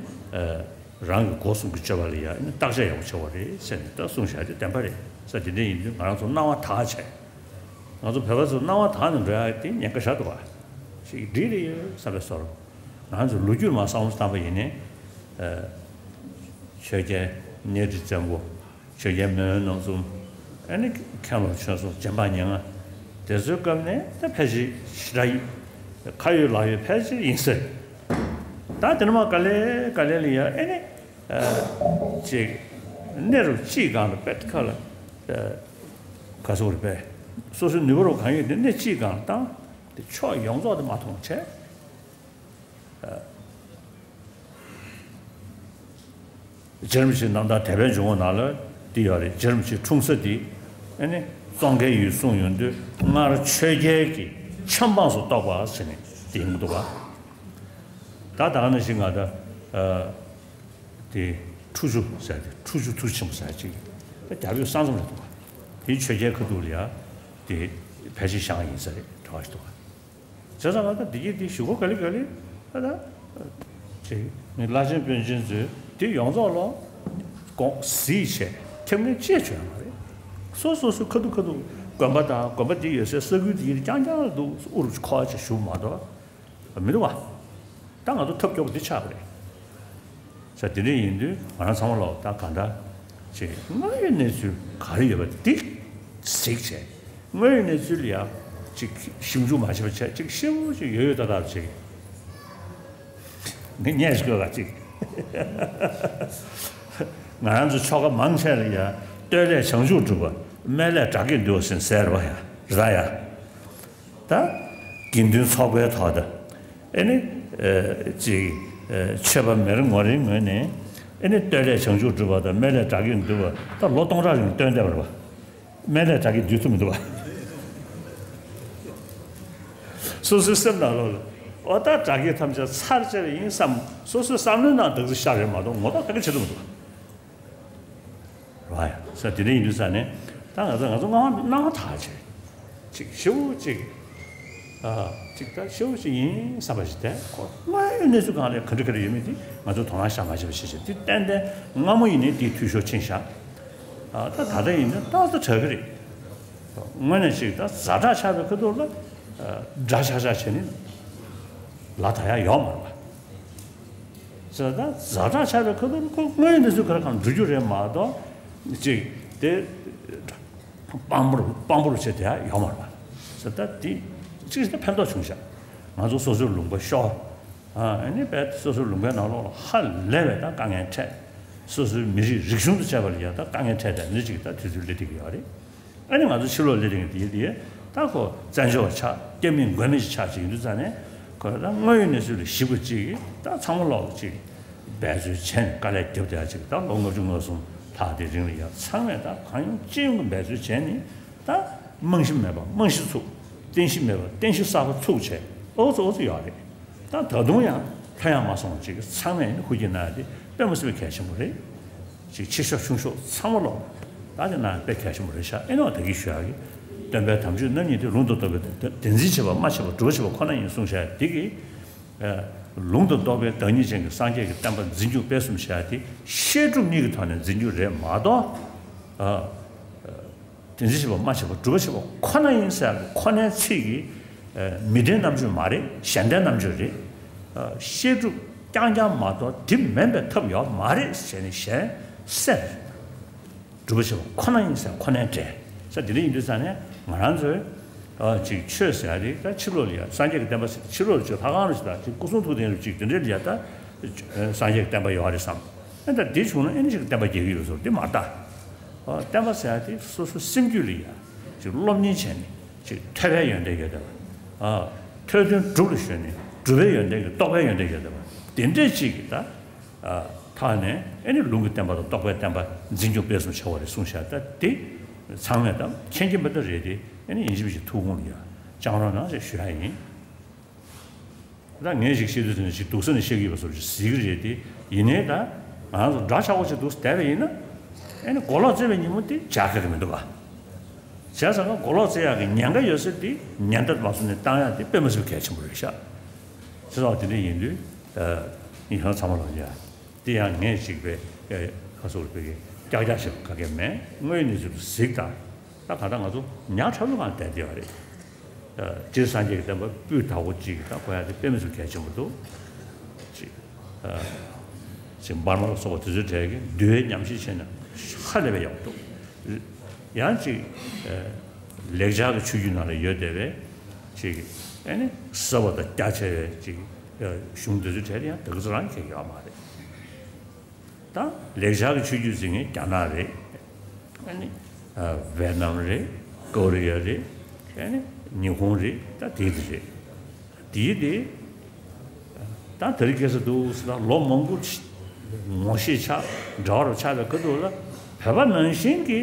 རང་གི་སྒོ་གསུམ་གྱི་སྤྱོད་པ་ལ་ཡ་ཨ་ནི་བརྟག་དཔྱད་ཡག་པོ་བྱེད་དགོས་རེད་ཟེར་ནས་ད་གསུངས་བཞག་དེ་བདེན་པ་རེད་ས། དེ་འདྲ་ཡིན་དུས་ང་རང་ཚོ་སྣང་བ་དག་བྱས། ང་ཚོ་བོད་པ་ཚོ་སྣང་བ་དག་ནས་འགྲོ་ཡ་དེ་ཉེན་ཁ་ཞེ་དྲག་འདུག་བ། ཞིག་འགྲིག་རེད་ཡོད་བསམ་པའི་བཟོ་འདྲ། ང་ཚོ་ལོ་རྒྱུས་མར་བསམ་བློ་བཏང་པ་ཡིན་ནའི། ཆོས་རྒྱལ་གཉའ་ཁྲི་བཙན་པོ། ཆོས་རྒྱལ་མེས་དབོན་རྣམ་གསུམ། ཨ་ནི་མཁན་སློབ་ཆོས་གསུམ་རྗེ་འབངས་ཉེར་ལྔ། དེ་ཚོའི་སྐབས་ནས་ད་ཕལ་ཆེར་ཞེ་དྲག་ཡིན། ཁ་ཡོད་ལག་ཡོད་ཕལ་ཆེར་ཡིན་ཟེར། ད་དེ་ནས་མར་ག་ལེ་ག་ལེ་ལ་ཡ་ཨ་ནི། ཅིག་གནས་རུ་གཅིག་སྒང་ལ་པད་ཁ་ལ། ག་སོག་རེ་པས། སོ་སོའི་ནུས་པ་རུ་གང་ཡོད་དེ་གནས་གཅིག་སྒང་ལ་བཏང་། དེ་ཕྱོགས་ཡོངས་རྫོགས་དེ་མ་མཐོང་བྱས། རྗེ་རིན་པོ་ཆེའི་རྣམ་ཐར་དད་པའི་འཇུག་ངོགས་ནང་ལ་འདི་ཡོད་རེད། རྗེ་རིན་པོ་ཆེའི་འཁྲུངས་ས་འདི་ཨ་ནི་ཙོང་ཁའི་ཡུལ་གསུངས་ཡོང་དུས་སྔར་ཆོས་རྒྱལ་གྱི་ཆབ་འབངས་སུ་གཏོགས་པ་ཟེར་ནས་འདི་ཡིན་གྱི་འདུག་ག་ད་ད་ག་ནང་བཞིན་ང་ད་དེ་ཁྲུ་ཆུ་ཟེར་དེ་ཁྲུ་ཆུ་མཐུ་ཆེན་པོ་ཟེར་ཅིག་ད་རྒྱ་བོད་ས་མཚམས་རེད་འདུག་ག་དེ་ཆོས་རྒྱལ་ཁ་ཐུག་ལ་ཡ་དེ་ཕལ་ཆེར་བཞེངས་ཡིན་ས་རེད་འདྲ་བ་ཞིག་འདུག་ག་བྱས་ཙང་ང་ད་འདི་གི་འདི་ཞུ་གོ་ག་ལེ་ག་ལེ་ད་ད་ཅིག་ངའི་བླ་ཆེན་དཔོན་ཆེན་ཚོས་འདི་ཡོངས་རྫོགས་ལ་དགོངས་གཟིགས་བྱས་ཁེབས་ངེས་ཅེས་བྱོས་ཡོད་མ་རེད། སོ་སོ་སོ་ཁ་ཐུག་ཁ་ཐུག་དགོན་པ་དང་དགོན་པ་འདི་ཡོད་སའི་ས་ཁུལ་འདི་རྐྱང་རྐྱང་ལ་འདུག་ཨུ་རུ་ཁོ་ཅེས་ཞུ་མ་གཏོགས་མི་འདུག་བ། ད་ང་ཚོ་ཐབས་སྐྱོ་པོ་འདི་ཆགས་པ་རེད། ས་དེ་འདྲ་ཡིན་དུས་ང་རང་ཚང་མ་ལོག་ད་གང་འདྲ་ཅིག་དངོས་ཡོད་གནས་ཚུལ་ག་རེ་ཡོད་པ་འདི་གཟིགས་བྱས། དངོས་ཡོད་གནས་ཚུལ་ལ་ཡ་ཅིག་ཞིབ་འཇུག་མ་བྱས་པ་བྱས་ཅིག་ཤེའུ་ཅིག་ཡོད་ཡོད་ད་ད་ཅིག་ངས་ཉན་ཞིག་ཡོད་ལ་ཅིག་ང་རང་ཚོ་ཆོ་ག་མང་ཆེ་ལ་ཡ་ལྟོས་ལས་བྱང་ཆུབ་སྒྲུབ་པ། སྨད་ལས་དགྲ་བགེགས་འདུལ་བ་ཟེར་ཟེར་བ་ཡ་རེད་ད་ཡ། ད། དགེ་འདུན་ཚོགས་པའི་ཐོག་ཏུ། ཨེ་ནི། ཅིག་ཆོས་པ་མེར་ངོ་རིའི་ངོས་ནས། ཨེ་ནི་ལྟོས་ལས་བྱང་ཆུབ་སྒྲུབ་པ་དང་སྨད་ལས་དགྲ་བགེགས་འདུལ་བ་ད་ལོ་སྟོང་ཕྲག་རིང་ལྟོས་བསྡད་པ་རེད་པ། སྨད་ལས་དགྲ་བགེགས་འདུལ་ཐུབ་མི་འདུག་པ། སོ་སོའི་སེམས་ནང་ལོགས་ལ། འོ་ད་དགྲ་བགེགས་ཐམས་ཅད་ཚར་བཅད་པ་ཡིན་བསམ་སོ་སོའི་བསམ་བློའི་ནང་བདག་འཛིན་ཤར་རེད་མ་གཏོགས་ངོ་ཐོག་ག་གེ་བྱེད་ཐུབ་མི་འདུག་པ། རེད་བ་ཡ། ས་དེ་འདྲ་ཡིན་དུས་ས་ནས་ད་ང་ཚོ་ང་ཚོ་སྣང་བ་སྣང་བ་དག་བྱས། ཅིག་ཤེའུ་ཅིག་ཨ་ཅིག་ད་ཤེའུ་ཅིག་ཡིན་བསམ་པ་ཞིག་དེ་ཁོ་དངོས་ཡོད་གནས་ཚུལ་སྒང་ལ་ག་འདྲ་ག་འདྲ་ཡོད་མེད་དེ་ང་ཚོ་དོ་སྣང་བཞག་མ་བྱས་པ་ཞིག་བྱས་དེ་ཏན་ཏན་སྔ་མོ་ཡིན་ནའི་དེའི་འཐུས་ཤོར་ཕྱིན་བཞག་ཨ་ད་ད་ལྟ་ཡིན་ན་ཏག་ཏག་དྲག་གི་རེད། དངོས་གནས་ཅིག་ད་ཛ་དྲག་ཆགས་པའི་ཁ་ཐུག་ལ་དགྲ་ཆགས་ཆགས་བྱས་ནས་ལ་ད་ཡ་ཡོག་མ་རེད་པ། ཟེར་ད་ཛ་དྲག་ཆགས་པའི་ཁ་ཐུག་ཁོ་དངོས་ཡོད་གནས་ཚུལ་ག་རེ་གང་འགྲོ་རྒྱུ་རེད་མ་གཏོགས་ཅིག་དེ་དཔང་པོར་དཔང་པོར་བྱེད་དེ་ཡོག་མ་རེད་པ། ཟེར་ད་དེ་ཅིག་ད་ཕན་ཐོགས་བྱུང་ཤག་ང་ཚོ་སོ་སོའི་ལུང་པ་ཤོར། ཨ་ནི་བས་སོ་སོའི་ལུང་པའི་ནང་ལོགས་ལ་ཧ་ལས་པའི་ད་དཀའ་ངལ་འཕྲད། སོ་སོའི་མི་རིགས་རིག་གཞུང་དུ་བྱས་པ་ལ་ཡང་ད་དཀའ་ངལ་འཕྲད་དེ་འདི་ཅིག་ད་དུས་ཚོད་སླེབས་བསྡད་ཀྱི་ཡོད་རེད། ཨ་ནི་ང་ཚོ་ཕྱི་ལོགས་སླེབས་དེང་དེ་དེ་ད་ཁོ་བཙན་བྱོལ་བ་ཆགས་སྐྱ་མིན་མགོ་མིན་ཞིག་ཆགས་ཅིག་ཡིན་དུས་ཙང་ནས་ཁོ་ད་དངོས་ཡོད་གནས་ཚུལ་ལ་ཞིབ་པ་ཅིག་ད་ཚང་མ་ལོག་ཅིག་འབད་རྩོལ་བྱས་ནས་དཀའ་ལས་རྒྱབ་བསྡད་ཡ་ཅིག་ད་ལོ་ལྔ་བཅུ་ང་གསུམ་ལྷག་དེ་རིང་ལ་ཡ་ཚང་མས་ད་གང་ཡོང་ཅི་ཡོང་གི་འབད་རྩོལ་བྱས་ནས་ད་རྨང་གཞི་མེད་པ་རྨང་གཞི་ཚུགས། རྟེན་གཞི་མེད་པ་རྟེན་གཞི་གསར་པ་ཚུགས་བྱས་ཨོ་ཙི་ཨོ་ཙི་ཡོད་རེད། ད་ད་དུང་ཡང་ལྷོད་ཡངས་མ་སོང་ཅིག་ཚང་མས་ཧུར་གྱིས་གནང་ཡ་དེ་དཔེ་མ་སྲིད་པའི་གལ་ཆེན་པོ་རེད། ཅིག་ཆེ་ཤོས་ཆུང་ཤོས་ཚང་མ་ལོག་ད་དེ་ན་དཔེ་གལ་ཆེན་པོ་རེད་ཤག་ཨེ་ནོ་ད་གིན་ཞུ་ཡག་གི་སྟོན་པའི་དམ་ཆོས་རྣམ་གཉིས་དེ་ལུང་དང་རྟོགས་པའི་བདེན་འཛིན་བྱེད་པ་སྨྲ་བྱེད་པ་སྒྲུབ་པ་བྱེད་པ་ཁོ་ན་ཡིན་གསུངས་བཞག་ཡ་དེ་གི་ལུང་དང་རྟོགས་པའི་བདག་ཉིད་ཅན་གྱི་སངས་རྒྱས་ཀྱི་བསྟན་པ་འཛིན་སྐྱོང་སྤེལ་གསུམ་བྱེད་ཡ་དེ་བཤད་སྒྲུབ་གཉིས་ཀྱི་ཐོག་ནས་འཛིན་རྒྱུ་རེད་མ་གཏོགས། བདེན་འཛིན་བྱེད་པ་སྨྲ་བྱེད་པ་སྒྲུབ་པ་བྱེད་པ་ཁོ་ན་ཡིན་ཟེར་ཡག་གི་ཁོ་ནའི་ཚིག་གི་མི་ལྡན་རྣམ་དཔྱོད་མ་རེད། གཞན་ལྡན་རྣམ་དཔྱོད་རེད། བཤད་སྒྲུབ་རྐྱང་རྐྱང་མ་གཏོགས་དེ་མིན་པའི་ཐབས་ཡོད་མ་རེད་ཟེར་ནས་གཞན་སེམས་སྒྲུབ་པ་བྱེད་པ་ཁོ་ན་ཡིན་ཟེར་ཁོ་ནའི་འགྲེལ་ས་དེ་འདྲ་ཡིན་དུས་ཙང་ནས་ང་རང་ཚོས་ ཨ་ཅིག་ཆོས་ཟེར་ཡ་དེ་ད་ཕྱི་ལོགས་ལ་ཡ་སངས་རྒྱས་ཀྱི་བསྟན་པ་ཟེར་ཕྱི་ལོགས་ལ་ཅིག་ལྷ་ཁང་རུ་ཅིག་དང་ཅིག་སྐུ་གསུང་ཐུགས་རྟེན་རུ་ཅིག་དེ་འདྲའི་ལ་ཡ་ད་སངས་རྒྱས་ཀྱི་བསྟན་པ་ཡོད་རེད་བསམ། ཨ་ད་འདི་བྱུང་ན་ཨེ་ནི་ཅིག་བསྟན་པ་རྒྱས་ཀྱི་ཡོད་ཟེར་དེ་མ་རེད་ད། ཨ་བསྟན་པ་ཟེར་ཡ་དེ་སོ་སོའི་སེམས་རྒྱུད་ལ་ཡ་ཅིག་སློབ་གཉེར་བྱས་ནས་ཅིག་ཐོས་པའི་ཡོན་ཏན་ཡོད་བསྡད་པ། ཨ་ཐོས་དོན་སྒྲུབ་ལ་གཞོལ་ནས་སྒྲུབ་པའི་ཡོན་ཏན་གྱི་རྟོགས་པའི་ཡོན་ཏན་ཡོད་བསྡད་པ་དེ་འདྲའི་ཅིག་གི་ད། ཐག་ནས་ཨེ་ནི་ལུང་གི་བསྟན་པ་དང་རྟོགས་པའི་བསྟན་པ་འཛིན་སྐྱོང་སྤེལ་གསུམ་བྱ་བ་རེད་གསུངས་བཞག་ད་དེ་ཚང་མས་ད་མཁྱེན་གྱི་མེད་ད་རེད་དེ་ཨེ་ནི་ཡིན་གཅིག་མིན་གཅིག་ཐུགས་དགོངས་ལ་ཡ་བཅངས་རོགས་གནང་ཞེས་ཞུ་ཡ་ཡིན། ད་ངས་ཞིག་བཤད་དུས་ཟེར་ནས་ཞིག་སྡུག་ས་ནས་བཤད་ཀྱི་ཡོད་པ་བཟོ་ཞིག་གཟིགས་ཀྱི་རེད་དེ་ཡིན་ནའི་ད་ང་རང་ཚོ་འདྲ་ཆགས་པོ་ཞིག་འདུག་བསྡད་པ་ཡིན་ན་ཨེ་ནི་མགོ་ལོག་རྩེ་བའི་ཉིན་མོ་དེ་འཇགས་ཁག་གི་མི་འདུག་ག་བྱས་ཙང་ཀ་མགོ་ལོག་རྩེ་ཡག་གི་ཉེན་ཁ་ཡོད་ས་དེ་ཉེན་བརྡ་མ་བཟོ་ནས་བཏང་ཡག་དེ་དཔེ་མི་སྲིད་གལ་ཆེན་པོ་རེད་ཤག་བྱས་ཙང་དེ་འདྲ་ཡིན་དུས་ཨ་ཡིན་ཁང་ཚང་མ་ལ་ཡ། དེ་ཡང་ངས་ཅིག་པའི་ཁ་སོགས་ལ་ཕ་གི་ཀྱག་ཀྱག་བྱེད་པ་ག་གེ་མེད། དངོས་ཡོད་གནས་ཚུལ་དུ་གཟིགས་དང་། ད་ག་ད་ང་ཚོ་ཉག་ཕྲ་ལུ་གང་བསྡད་བསྡད་པ་རེད། སྤྱིར་སངས་རྒྱས་ཀྱི་བསྟན་པ་སྤུས་དག་པོ་ཅིག་ད་གོ་ཡ་དེ་དཔེ་མི་སྲིད་གལ་ཆེན་པོ་འདུག་ཅིག་ཅིག་འབར་མ་ལ་སོགས་པ་དེ་ཚོའི་གྲས་ཀྱི་འདུལ་བའི་ཉམས་ཞིབ་བྱས་ན་ཧ་ལས་པའི་ཡག་པོ་འདུག་ཡང་ཅིག་ལེགས་སྦྱར་གྱི་ཆོས་བརྒྱུད་ནང་ལ་ཡོད་བསྡད་པའི་ཅིག་ཨ་ནི་ཟབ་པ་དང་རྒྱ་ཆེ་བའི་ཅིག་གཞུང་དེ་ཚོའི་གྲས་ལ་ཡང་དེ་ག་ཚོ་རང་ཁྱད་ཡོད་མ་རེད། ད་ལེགས་སྦྱར་གྱི་ཆོས་བརྒྱུད་ཟེར་མཁན་རྒྱ་ནག་རེད། ཨ་ནི་ཝེ་ནམ་རེད། ཀོ་རི་ཡ་རེད། ཨ་ནི་ཉི་ཧོང་རེད། ད་དེ་དེ་རེད། དེའི་དེ་ད་དེ་རིང་ཁ་སང་འདུག་ཟེར་ན་ལོ་མང་པོ་ངོ་ཤེས་ཆགས་འདྲ་བར་ཆགས་པའི་ཁ་ཐུག་ལ་བོད་པ་ནང་བཞིན་གྱི་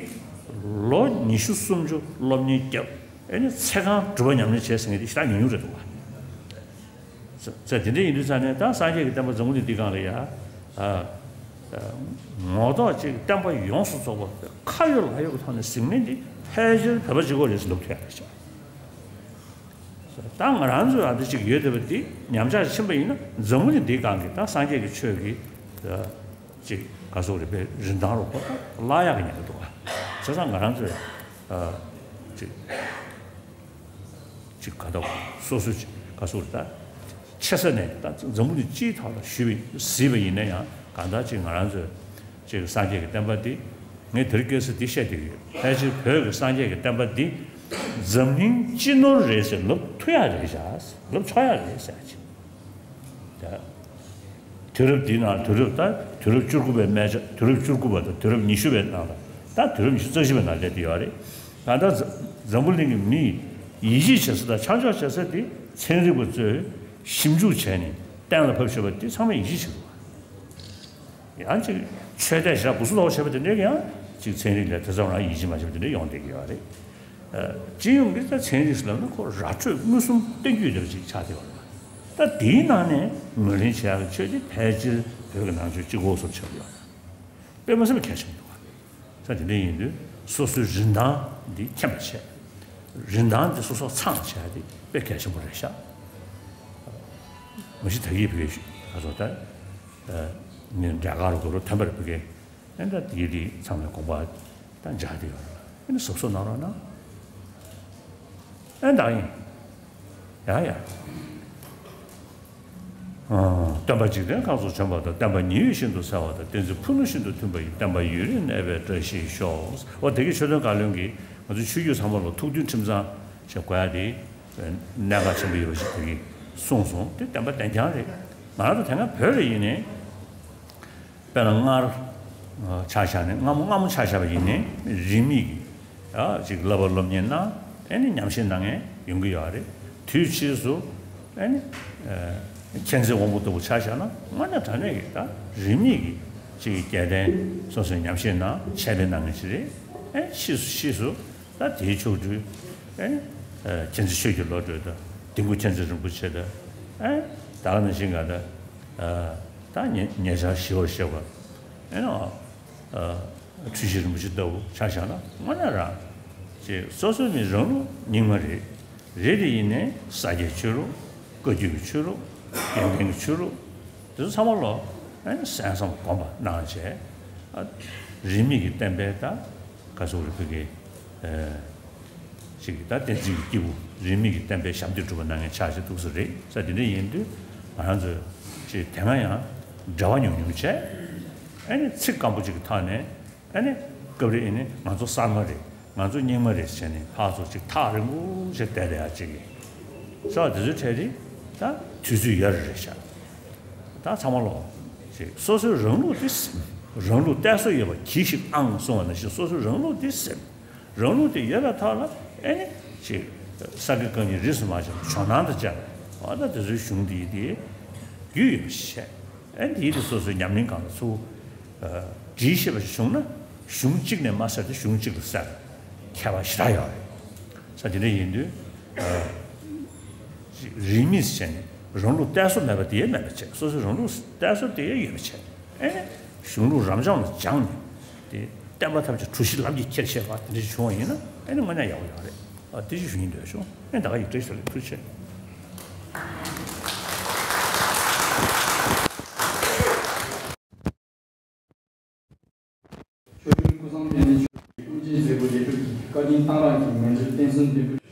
ལོ་ཉི་ཤུ་སུམ་ཅུ་སློབ་གཉེར་བརྒྱབ། ཨ་ནི་ཚེ་གང་སྒྲུབ་པ་ཉམས་ལེན་བྱས་ཟེར་མཁན་དེ་ཞེ་དྲག་ཉུང་ཉུང་རེད་འདུག་བ། ཙང་དེ་འདྲ་ཡིན་དུས་ཙང་ནས་ད་སངས་རྒྱས་ཀྱི་བསྟན་པ་འཛམ་བུ་གླིང་འདིའི་སྒང་ལ་ཡ། ཨ། ངོ་ཐོག་ཅིག་བསྟན་པ་ཡོངས་སུ་རྫོགས་པ་ཁ་ཡོད་ལག་ཡོད་ཀྱི་ཐོག་ནས་ཟིན་མིན་འདི་ཕལ་ཆེར་བོད་པ་གཅིག་པོ་རེད་ཟེར་ལབ་ཐུབ་ཡ་རེད་ཤག་ད་ང་རང་ཚོའི་ཨ་འདི་ཅིག་ཡོད་བསྡད་པ་འདི་ཉམས་ཆག་ཕྱིན་པ་ཡིན་ན་འཛམ་བུ་གླིང་འདིའི་སྒང་གི་ད་སངས་རྒྱས་ཀྱི་ཆོས་ཀྱི་ཅིག་ག་ཟེར་དགོས་རེད་པས་རིན་ཐང་རུ་ཁོ་ད་བརླག་ཡག་གི་ཉེན་ཁ་འདུག་ག་བྱས་ཙང་ང་རང་ཚོས་ཨ་ཅིག་ཅིག་ག་ད་སོ་སོ་ཅིག་ག་སོ་རེད་ད། ཆེ་ས་ནས་ད་འཛམ་བུ་གླིང་སྤྱིའི་ཐོག་ལ་ཞུས་པ་གཟིགས་པ་ཡིན་ན་ཡང་གང་ལྟར་ཅིག་ང་རང་ཚོས་ཅིག་སངས་རྒྱས་ཀྱི་བསྟན་པ་འདི་ངས་དེ་རིང་ཁ་སང་འདི་བཤད་བསྡད་ཀྱི་ཡོད། ཕལ་ཆེར་བོད་ཀྱི་སངས་རྒྱས་ཀྱི་བསྟན་པ་འདི་འཛམ་གླིང་སྤྱི་ནོར་རེད་ཟེར་ལབ་ཐུབ་ཡག་རེད་ཤག་ལབ་ཆོག་ཡག་རེད་ཟེར་ཅིག་ད་དུས་རབས་འདི་ནང་དུས་རབས་ད་དུས་རབས་བཅུ་དགུ་པའི་སྨད་ཆ་དུས་རབས་བཅུ་དགུ་པ་དང་དུས་རབས་ཉི་ཤུ་པའི་ནང་ལ་ད་དུས་རབས་ཉི་ཤུ་རྩ་བཞི་པའི་ནང་སླེབས་བསྡད་ཡོད་རེད། ད་ལྟ་འཛམ་བུ་གླིང་གི་མིས་ཡིད་ཆེས་བྱེད་ས་དང་ཆ་འཇོག་བྱེད་ས་དེ་ཚན་རིག་པ་ཚོས་ཞིབ་འཇུག་བྱས་ནས་གཏན་ལ་ཕབ་བཞག་པ་དེ་ཚང་མས་ཡིད་ཆེས་བྱེད་དགོས། ཡང་ཅིག་ཆོས་དད་ཞེ་དྲག་སྦུ་སུ་ལོག་བྱས་པ་དེ་འདྲས་ཀྱང་ཅིག་ཚན་རིག་ལ་དེ་ཙམ་རང་ཡིད་ཆེས་མ་བྱས་པ་དེ་འདྲས་ཡོང་བསྡད་ཀྱི་ཡོད་རེད། ཨ། སྤྱི་ཡོངས་ཀྱི་ད་ཚན་རིག་ཟེར་ལབ་ན་ཁོ་ར་འཕྲོད་མངོན་སུམ་སྟོན་རྒྱུ་ཡོད་པ་ཅིག་ཆགས་བསྡད་ཡོད་རེད། ད་དེའི་ནང་ནས་ངོས་ལེན་བྱེད་ཡག་གི་ཆོས་དེ་ཕལ་ཆེར་བོད་ཀྱི་ནང་ཆོས་གཅིག་པོ་བཟོ་ཆགས་ཡོད་རེད། དཔེ་མ་སྲིད་པ་གལ་ཆེན་པོ་འདུག་ག་ས་དེ་འདྲ་ཡིན་དུས་སོ་སོའི་རིན་ཐང་འདི་མཁྱེན་པ་བྱས། རིན་ཐང་འདི་སོ་སོ་ཚང་བྱས་ཏེ་དཔེ་གལ་ཆེན་པོ་རེད་ཤག་མ་གཞི་ད་གིན་བོད་ཀྱི་ད་སོ་ད་ནི་འབྲས་དཀར་གུ་རུ་ཐོན་པར་བོད་ཀྱི་ཨེ་འདྲ་དེ་གི་དེ་ཚང་མའི་དགོངས་པ་ད་འཇགས་ཏེ་ཡོད་རེད། ཨེ་ནི་གཟབ་གཟབ་གནང་རོགས་གནང་། ཨེ་ད་ཡིན། ཡ་ཡ། ཨ། སྟོན་པ་འཇིག་རྟེན་ཁམས་སུ་བྱོན་པ་དང་། བསྟན་པ་ཉི་འོད་བཞིན་དུ་གསལ་བ་དང་། བསྟན་འཛིན་ཕུ་ནུ་བཞིན་དུ་མཐུན་པ་ཡི། བསྟན་པ་ཡུན་རིང་གནས་པའི་བཀྲ་ཤིས་ཤོག་འོ་དེ་གི་ཆོས་དོན་བཀའ་བློན་གྱིས་ང་ཚོ་ཆོས་བརྒྱུད་ཚང་མ་ལ་ཐུགས་མཐུན་ཁྲིམས་གཙང་བྱེད་དགོས་ཡ་དེ་གནད་འགག་ཆེན་པོ་ཡོད་པ་ཞིག་དེ་གིས་གསུངས་སོང་། དེ་བདེན་པ་བདེན་རྐྱང་རེད། ང་རང་ཚོ་དེ་སྔ་བོད་ལ་ཡིན་ནའི། དཔེར་ན་སྔར་ཆ་བཞག་ནས་སྔ་མོ་སྔ་མོ་ཆ་བཞག་པ་ཡིན་ནའི་རིས་མེད་ཀྱི་ཨ་ཅིག་བསླབ་པ་སློབ་གཉེར་གནང་། ཨེ་ནི་ཉམས་ཞིབ་གནང་མཁན་ཡོང་གི་ཡོད་རེད། དུས་ཕྱིས་སུ་ཨེ་ནི་མཁྱེན་བརྩེ་དབང་པོ་ལྟ་བུ་ཆ་བཞག་ན་དངོས་གནས་དྲང་གནས་ཀྱི་ད་རིས་མེད་ཀྱི་ཅིག་གི་རྒྱལ་བསྟན་སོ་སོས་ཉམས་ཞིབ་གནང་འཆད་སྤེལ་གནང་མཁན་ཞིག་རེད། ཨེ་ཕྱིས་སུ་ཕྱིས་སུ་ད་དེའི་མཆོག་སྤྲུལ་ཨེ་ནི་མཁྱེན་བརྩེ་ཆོས་ཀྱི་བློ་གྲོས་དང་དིལ་མགོ་མཁྱེན་བརྩེ་རིན་པོ་ཆེ་དང་ཨེ་ད་ག་ནང་བཞིན་ག་ད། ད་ཉེ་ཉེ་ཆར་ཞི་བར་གཤེགས་པ་ཨེ་ནོ་འཁྲུལ་ཞིག་རིན་པོ་ཆེ་ལྟ་བུ་ཆ་བཞག་ན་དངོས་གནས་རང་ཅེས་སོ་སོའི་མི་རང་ལུགས་རྙིང་མ་རེད། རེད་དེ་ཡིན་ནའི་ས་སྐྱའི་ཆོས་ལུགས། བཀའ་བརྒྱུད་ཀྱི་ཆོས་ལུགས། དགེ་ལྡན་གྱི་ཆོས་ལུགས། དེ་ཚོ་ཚང་མ་ལོ་ཨེ་ནི་གསན་བསམ་སྒོམ་པ་གནང་བྱས་རིས་མེད་ཀྱི་བསྟན་པའི་ད་ག་ཟེར་རེད་བོད་ཀྱི་ཅིག་ད་བསྟན་འཛིན་གྱི་སྐྱེས་བུ་རིས་མེད་ཀྱི་བསྟན་པའི་ཞབས་འདེགས་སྒྲུབ་པ་གནང་མཁན་ཆགས་ཅིག་འདུག་ས་རེད་ས། དེ་འདྲ་ཡིན་དུས་ང་རང་ཚོས་ཅིག་དེ་སྔ་ཡང་འབྲེལ་བ་ཉུང་ཉུང་བྱས། ཨ་ནི་ཚིག་སྐམ་པོ་ཅིག་གི་ཐོག་ནས་ཨ་ནི་སྐབས་རེ་ཨ་ནི་ང་ཚོ་གསར་མ་རེད། ང་ཚོ་རྙིང་མ་རེད་བྱས་ནས་ཕར་ཚུར་ཅིག་ཐག་རིང་པོ་ཞིག་བསྡད་བསྡད་ཡ་ཅིག་ཡིན། ས་དེ་ཚོའི་གྲས་དེ་ད་དུས་ཚོད་ཡོད་རེད་རེད་ཤག་ད་ཚང་མ་ལོ་ཅིག་སོ་སོའི་རང་ལུགས་དེ་ཟིན། རང་ལུགས་གཏད་སོ་ཡོད་པ་གྱིས་ཤིག་ཨང་གསུངས་པ་ནང་བཞིན་སོ་སོའི་རང་ལུགས་དེ་ཟིན། རང་ལུགས་དེ་ཡོད་པའི་ཐོག་ལ་ཨེ་ནི་ཅིག་ས་དགེ་བཀའ་རྙིང་རིས་སུ་མ་ཆད་པ་ཇོ་ནང་དང་བཅས་པ་ད་དེ་ཚོའི་གཞུང་དེ་དེ་རྒྱུས་ཡོད་པ་ཞིག་བྱས། ཨེ་འདིའི་དེ་སོ་སོའི་ཉམས་ལེན་སྒང་ལ་ཚུར་འདྲིས་ཤེས་པ་ཞིག་བྱུང་ན་གཞུང་གཅིག་ནས་མ་ཟེར་ཏེ་གཞུང་གཅིག་ལ་ཟེར་ཁྱད་པར་ཞེ་དྲག་ཡོད་རེད། ས་དེ་འདྲ་ཡིན་དུས་རིས་མེད་བྱས་ནས་རང་ལུགས་གཏད་སོ་མེད་པ་དེ་ཡང་མེད་པ་བྱས། སོ་སོའི་རང་ལུགས་གཏད་སོ་དེ་ཡང་ཡོད་པ་བྱས། ཨེ་ནས་གཞུང་ལུགས་རབ་འབྱམས་ལ་སྦྱངས་ནས་དེ་བསྟན་པ་ཐམས་ཅད་གྲུ་བཞི་ལམ་གྱིས་ཁྱེར་ཤེས་པ་དེ་འདྲ་བྱུང་བ་ཡིན་ན་ཨེ་ནས་དངོས་གནས་ཡག་པོ་ཡོད་རེད། ཨ་དེ་ཅིག་ཞུ་སྙིང་འདོད་བྱུང་། ཨེ་ད་ག་ཡིན། བཀྲ་ཤིས་བདེ་ལེགས། ཐུགས་རྗེ་ཆེ། ཆོས་སྐྱོང་ཀུན་བཟང་བསྟན་འཛིན་མཆོག་གིས་ཀུན་མཁྱེན་མཛད་སྒོ་ལེགས་གྲུབ་ཀྱི་བཀའ་དྲིན་གཏང་རག་གི་མཎྜལ་རྟེན་གསུམ་འདོན་སྤེལ།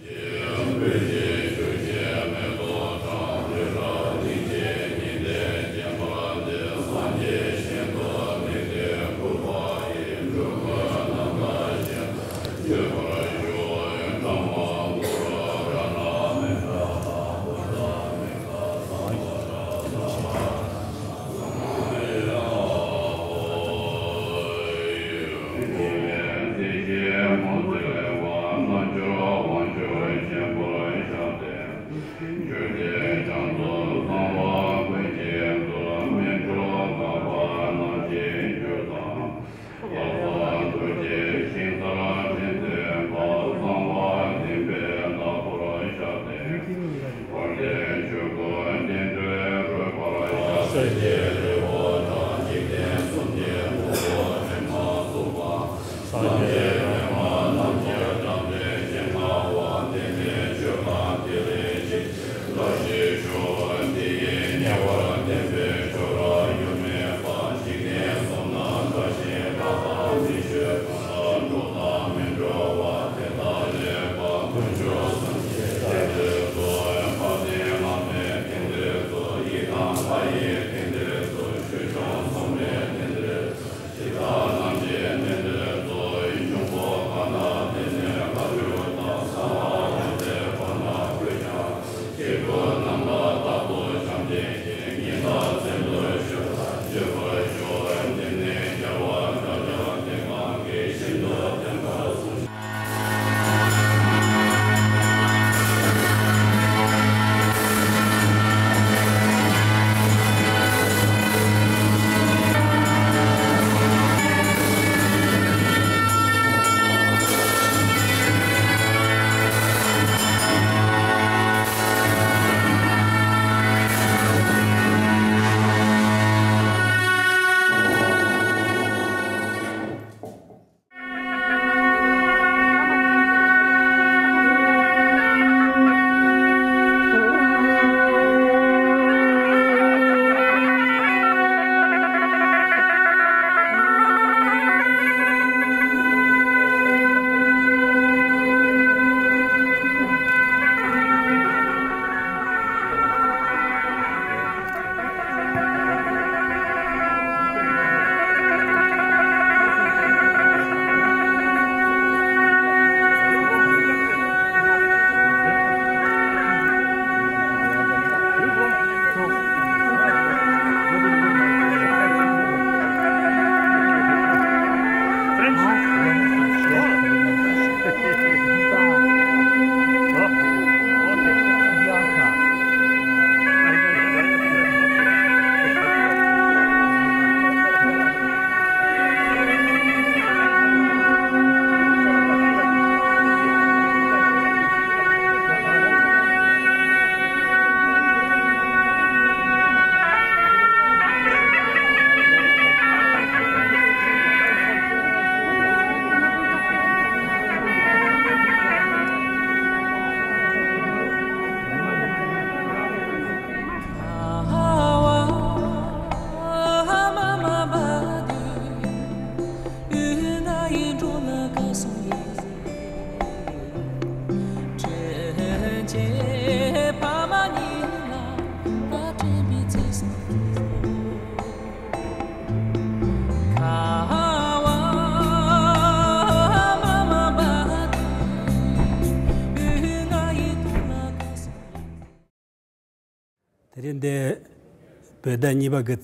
བོད་ཟླ་གཉིས་པ་གི་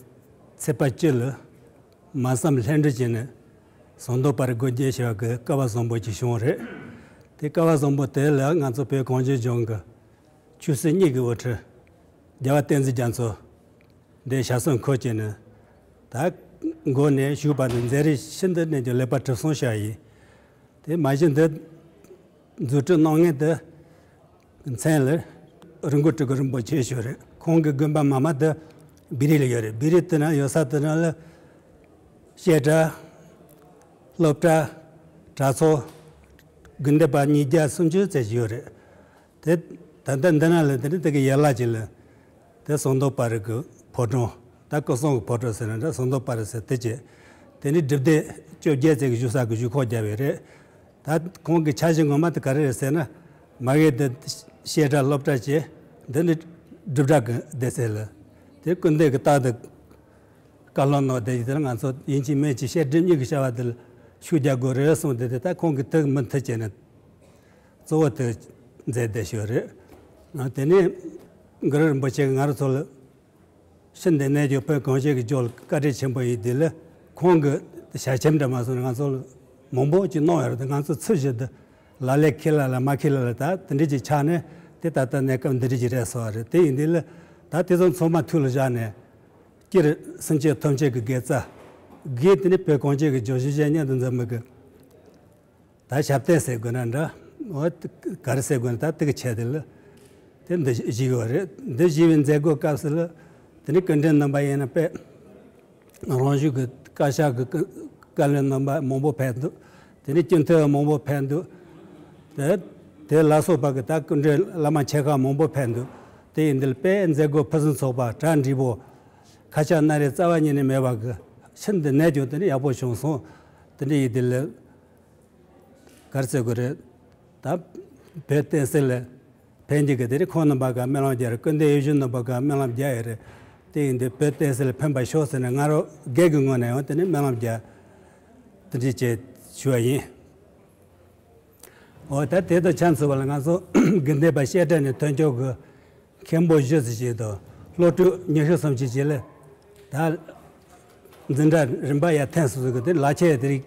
ཚེས་པ་བཅུ་ལ་མ་བསམ་ལྷན་གྲོས་བྱས་ནས་ཟངས་མདོག་དཔལ་རི་སྒོ་འབྱེད་ཞེས་པ་གི་སྐལ་བ་བཟང་པོ་ཅིག་བྱུང་བ་རེད། དེ་སྐལ་བ་བཟང་པོ་དེ་ལ་ང་ཚོ་བོད་གངས་ཅན་ལྗོངས་ཀྱི་ཆོས་སྲིད་གཉིས་ཀྱི་དབུ་ཁྲིད་རྒྱལ་བ་བསྟན་འཛིན་རྒྱ་མཚོ་འདི་ཞབས་སོར་འཁོད་བྱས་ནས་ད་འགོ་ནས་བཞུགས་བར་དུ་མཛད་རིམ་ཤིན་ཏུ་ནས་ཀྱང་ལེགས་པར་གྲུབ་སོང་བཤད་ཡིན། དེ་མ་གཞི་འདི་མཛད་རིམ་གནང་མཁན་དེ་མཚན་ལ་རི་མགོ་སྤྲུལ་སྐུ་རིན་པོ་ཆེ་ཞུ་རེད། ཁོང་གི་དགོན་པ་མ་མ་དེ་བི་རི་ལ་ཡོད་རེད། བི་རི་དེ་ན་ཡོད་ས་དེ་ན་ལ་བཤད་གྲྭ། སློབ་གྲྭ། གྲྭ་ཚང་། དགོན་སྡེ་པ་ཉིས་བརྒྱ་སུམ་ཅུ་ཙམ་ཞིག་ཡོད་རེད། དེ་ད་ལྟ་འདི་ན་ལ་དེ་ནི་དེ་གི་ཡན་ལག་ཅིག་ལ་དེ་ཟངས་མདོག་དཔལ་རི་གི་ཕོ་བྲང་། ད་སྐུ་གསུང་གི་ཕོ་བྲང་ཟེར་ན་འདྲ། ཟངས་མདོག་དཔལ་རི་ཟེར་དེ་བྱས། དེ་ནི་སྒྲུབ་སྡེ་བཅོ་བརྒྱད་ཙམ་གི་བཞུགས་ས་གི་བཞུགས་ཁོག་བརྒྱབ་ཡོད་རེད། ད་ཁོང་གི་འཆར་གཞི་ངོ་མ་དེ་ག་རེ་རེད་ཟེར་ན། མ་གི་དེ་བཤད་གྲྭ་སློབ་གྲྭ་བྱས། འདི་ནི་སྒྲུབ་གྲྭ་གི་སྡེ་ཚན་ལ་དེ་སྐུ་མདུན་གི་རྟགས་དེ་བཀའ་སློབ་གནང་བ་དེ་ཡིན་དེ་ལ་ང་ཚོ་ཡིན་གཅིག་མིན་གཅིག་བཤད་སྒྲུབ་གཉིས་ཀྱི་བྱ་བ་དེ་ལ་ཤུགས་རྒྱག་དགོས་རེད་གསུངས་ཏེ། དེ་ད་ཁོང་གིས་དེ་མུ་མཐུད་བྱས་ནས་གཙོ་བོ་དེ་མཛད་བསྡད་ཞོར་རེད། དེ་ནས་གུ་རུ་རིན་པོ་ཆེ་གིས་ང་རང་ཚོ་ལ་ཤིན་ཏུ་ནས་ཀྱང་བོད་གངས་ཅན་གྱི་ལྗོངས་ལ་བཀའ་དྲིན་ཆེན་པོ་ཡིན། དེ་ལ་ཁོང་གི་ཞལ་ཆེམས་འདྲ་མ་སོང་ནས་ང་ཚོ་ལ་མང་པོ་ཅིག་གནང་ཡོད་རེད། ང་ཚོ་ཚུལ་བཞིན་དུ་ལག་ལེན་འཁེལ་ལ་ལ་མ་འཁེལ་ལ་ལ་ད་དེ་འདྲ་ཅིག་ཆགས་ནས་དེ་ད་ལྟ་གནས་སྐབས་འདི་འདྲ་ཅིག་རེད་སོང་བ་རེད། དེ་ཡིན་དུས་ལ་ད་དེ་ཚོ་ཚང་མ་ཐུགས་ལ་བཞག་ནས། སྤྱིར་སེམས་ཅན་ཐམས་ཅད་ཀྱི་དགེ་རྩ། དགེ་དེ་ནི་བོད་གངས་ཅན་གྱི་ལྗོངས་གཞིས་བྱེས་གཉིས་སུ་འཛོམས་མི་གི་ད་ཞབས་བརྟན་ཟེར་དགོས་ན་འདྲ། འོ་ག་རེ་ཟེར་དགོས་ན་ད་དེ་གི་ཆེད་དུ་ལ་དེ་འདི་བཞེས་ཡོད་རེད། འདི་བཞེས་པའི་མཛད་སྒོ་སྐབས་སུ་ལ་དེ་ནི་སྐུ་མགྲོན་རྣམ་པ་ཡིན་ན་དཔེ་རང་བཞིན་གྱི་བཀའ་ཤག་གི་བཀའ་བློན་རྣམ་པ་མང་པོ་ཕེབས་འདུག་དེ་ནི་སྤྱི་འཐུས་མང་པོ་ཕེབས་འདུག་དེ་དེ་ལ་སོགས་པ་གི་ད་སྐུ་མགྲོན་བླ་མ་ཆེ་ཁག་མང་པོ་ཕེབས་འདུག་དེ་ཡིན་དུས་དཔེ་མཛད་སྒོ་ཕུན་སུམ་ཚོགས་པ། གྲ་འགྲིག་པོ། ཁ་ཆག་སྣ་རལ་རྩ་བ་ཉིད་ནས་མེད་པ་གི་ཤིན་ཏུ་ནས་ཀྱང་དེ་ནི་ཡག་པོ་བྱུང་སོང་། དེ་འདྲ་ཡིན་དུས་ལ་ག་རེ་ཟེར་དགོས་རེད། ད་བོད་བསྟན་སྲིད་ལ་ཕན་རྒྱུ་གི་དེ་རིང་ཁོང་རྣམ་པ་ག་སྨོན་ལམ་རྒྱག་རེད། སྐུ་མདུན་ཡིད་བཞིན་ནོར་བུ་ག་སྨོན་ལམ་རྒྱག་ཡོད་རེད། དེ་ཡིན་དུས་བོད་བསྟན་སྲིད་ལ་ཕན་པ་ཤོག་ཟེར་ནས་ང་རང་སྒེར་གྱི་ངོས་ནས་ཡང་དེ་ནས་སྨོན་ལམ་རྒྱག་དེ་འདྲ་བྱས་ཞུ་བ་ཡིན། འོ་ད་དེ་དང་ཆབས་ཅིག་པ་ལ་ང་ཚོ་དགོན་སྡེ་པ་བཤད་གྲྭ་ནས་ཐོན་སྐྱོད་ཀྱི་མཁན་པོ་བཞི་ཙམ་ཞིག་དང་སློབ་ཕྲུག་ཉི་ཤུ་ཙམ་ཞིག་བྱས་ལ་ད་འཛིན་གྲྭ་རིམ་པ་ཡར་ཐོན་སོང་ཟིག་གི་དེ་ལག་ཁྱེར་དེ་རིང་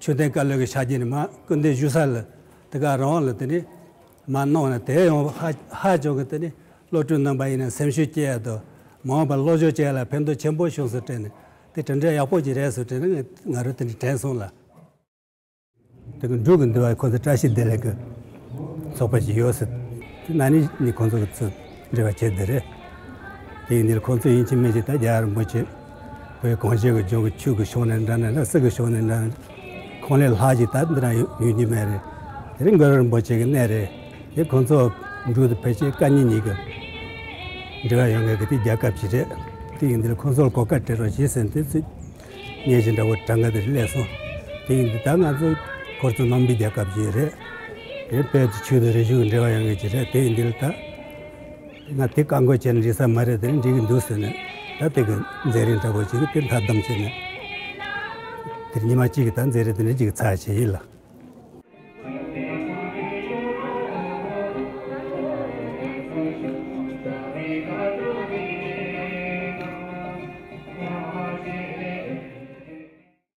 མཆོད་རྟེན་བཀའ་བློན་གྱི་ཕྱག་རྗེས་ནས་མར་སྐུ་མདུན་བཞུགས་ས་ལ་དེ་ག་རང་ལ་དེ་ནས་མར་གནང་ནས། དེ་ཡང་ཧ་ཧ་ཅང་གི་དེ་ནས་སློབ་ཕྲུག་རྣམ་པ་ཡིན་ན་སེམས་ཤུགས་སྐྱེ་ཡ་དང་མ་འོངས་པར་སློབ་སྦྱོང་བྱེད་ཡ་ལ་ཕན་ཐོགས་ཆེན་པོ་བྱུང་སོང་དྲན་ནས། དེ་གྲུབ་འབྲས་ཡག་པོ་ཅིག་རེད་སོང་དྲན་ནས་ང་རང་དེ་འདྲ་དྲན་སོང་ལ། དེ་གི་འབྲུག་གི་འདུལ་བ་ཁོ་ཚོ་བཀྲ་ཤིས་བདེ་ལེགས་ཀྱི་ཚོགས་པ་ཞིག་ཡོད་ཟེར། དེ་ན་ནི་ནི་ཁོང་ཚོ་གི་ཚུར་འབྲེལ་བ་བྱས་བསྡད་རེད། དེ་ཡིན་དུས་ཁོང་ཚོ་ཡིན་གཅིག་མིན་གཅིག་ད་རྒྱལ་བ་རིན་པོ་ཆེ་བོད་གངས་ཅན་གྱི་ལྗོངས་ཀྱི་ཆོས་ཀྱི་ཕྱོགས་ནས་འདྲ་ན་ན་སྲིད་ཀྱི་ཕྱོགས་ནས་འདྲ་ན་ཁོང་ལས་ལྷག་ཅིག་ད་འདི་ན་ཡོད་ཡོད་རྒྱུ་མེད་རེད། དེ་རིང་གུ་རུ་རིན་པོ་ཆེ་གི་གནས་རེད། དེ་ཁོང་ཚོ་འབྲུག་དང་བོད་ཆེན་བཀའ་རྙིང་གཉིས་ཀྱི་འབྲེལ་བ་ཡོད་མཁན་གྱི་དེ་རྒྱལ་ཁབ་ཅིག་རེད། དེ་ཡིན་དུས་ཁོང་ཚོར་གོ་སྐབས་སྤྲད་རོགས་བྱེད་ཟེར་ནས་དེ་ཚོས་ཉེ་ཞིག་འདྲ་བོ་གྲངས་ཀ་དེར་སླེབས་སོང་། དེ་ཡིན་དུས་ད་ང་ཚོ་ཁོར་ཚོ་ནང་པའི་རྒྱལ་ཁབ་ཅིག་རེད། དེ་བོད་ཀྱི་ཆོས་དང་རིག་གཞུང་གི་འབྲེལ་བ་ཡོད་མཁན་ཅིག་རེད། དེ་ཡིན་དུས་ད་ང་དེ་བཀག་འགོག་བྱས་ནས་འགྲིག་ས་མ་རེད། དེ་ནས་འགྲིག་གི་འདུག་ཟེར་ནས་ད་དེ་གི་མཛད་རིམ་འདྲ་བོ་ཅིག་དེ་མཐའ་བསྡོམས་བྱས་ནས་དེར་ཉི་མ་གཅིག་གི་ད་མཛད་རིམ་དེ་འདྲ་ཅིག་ཚར་བྱས་ཡིན་ལ།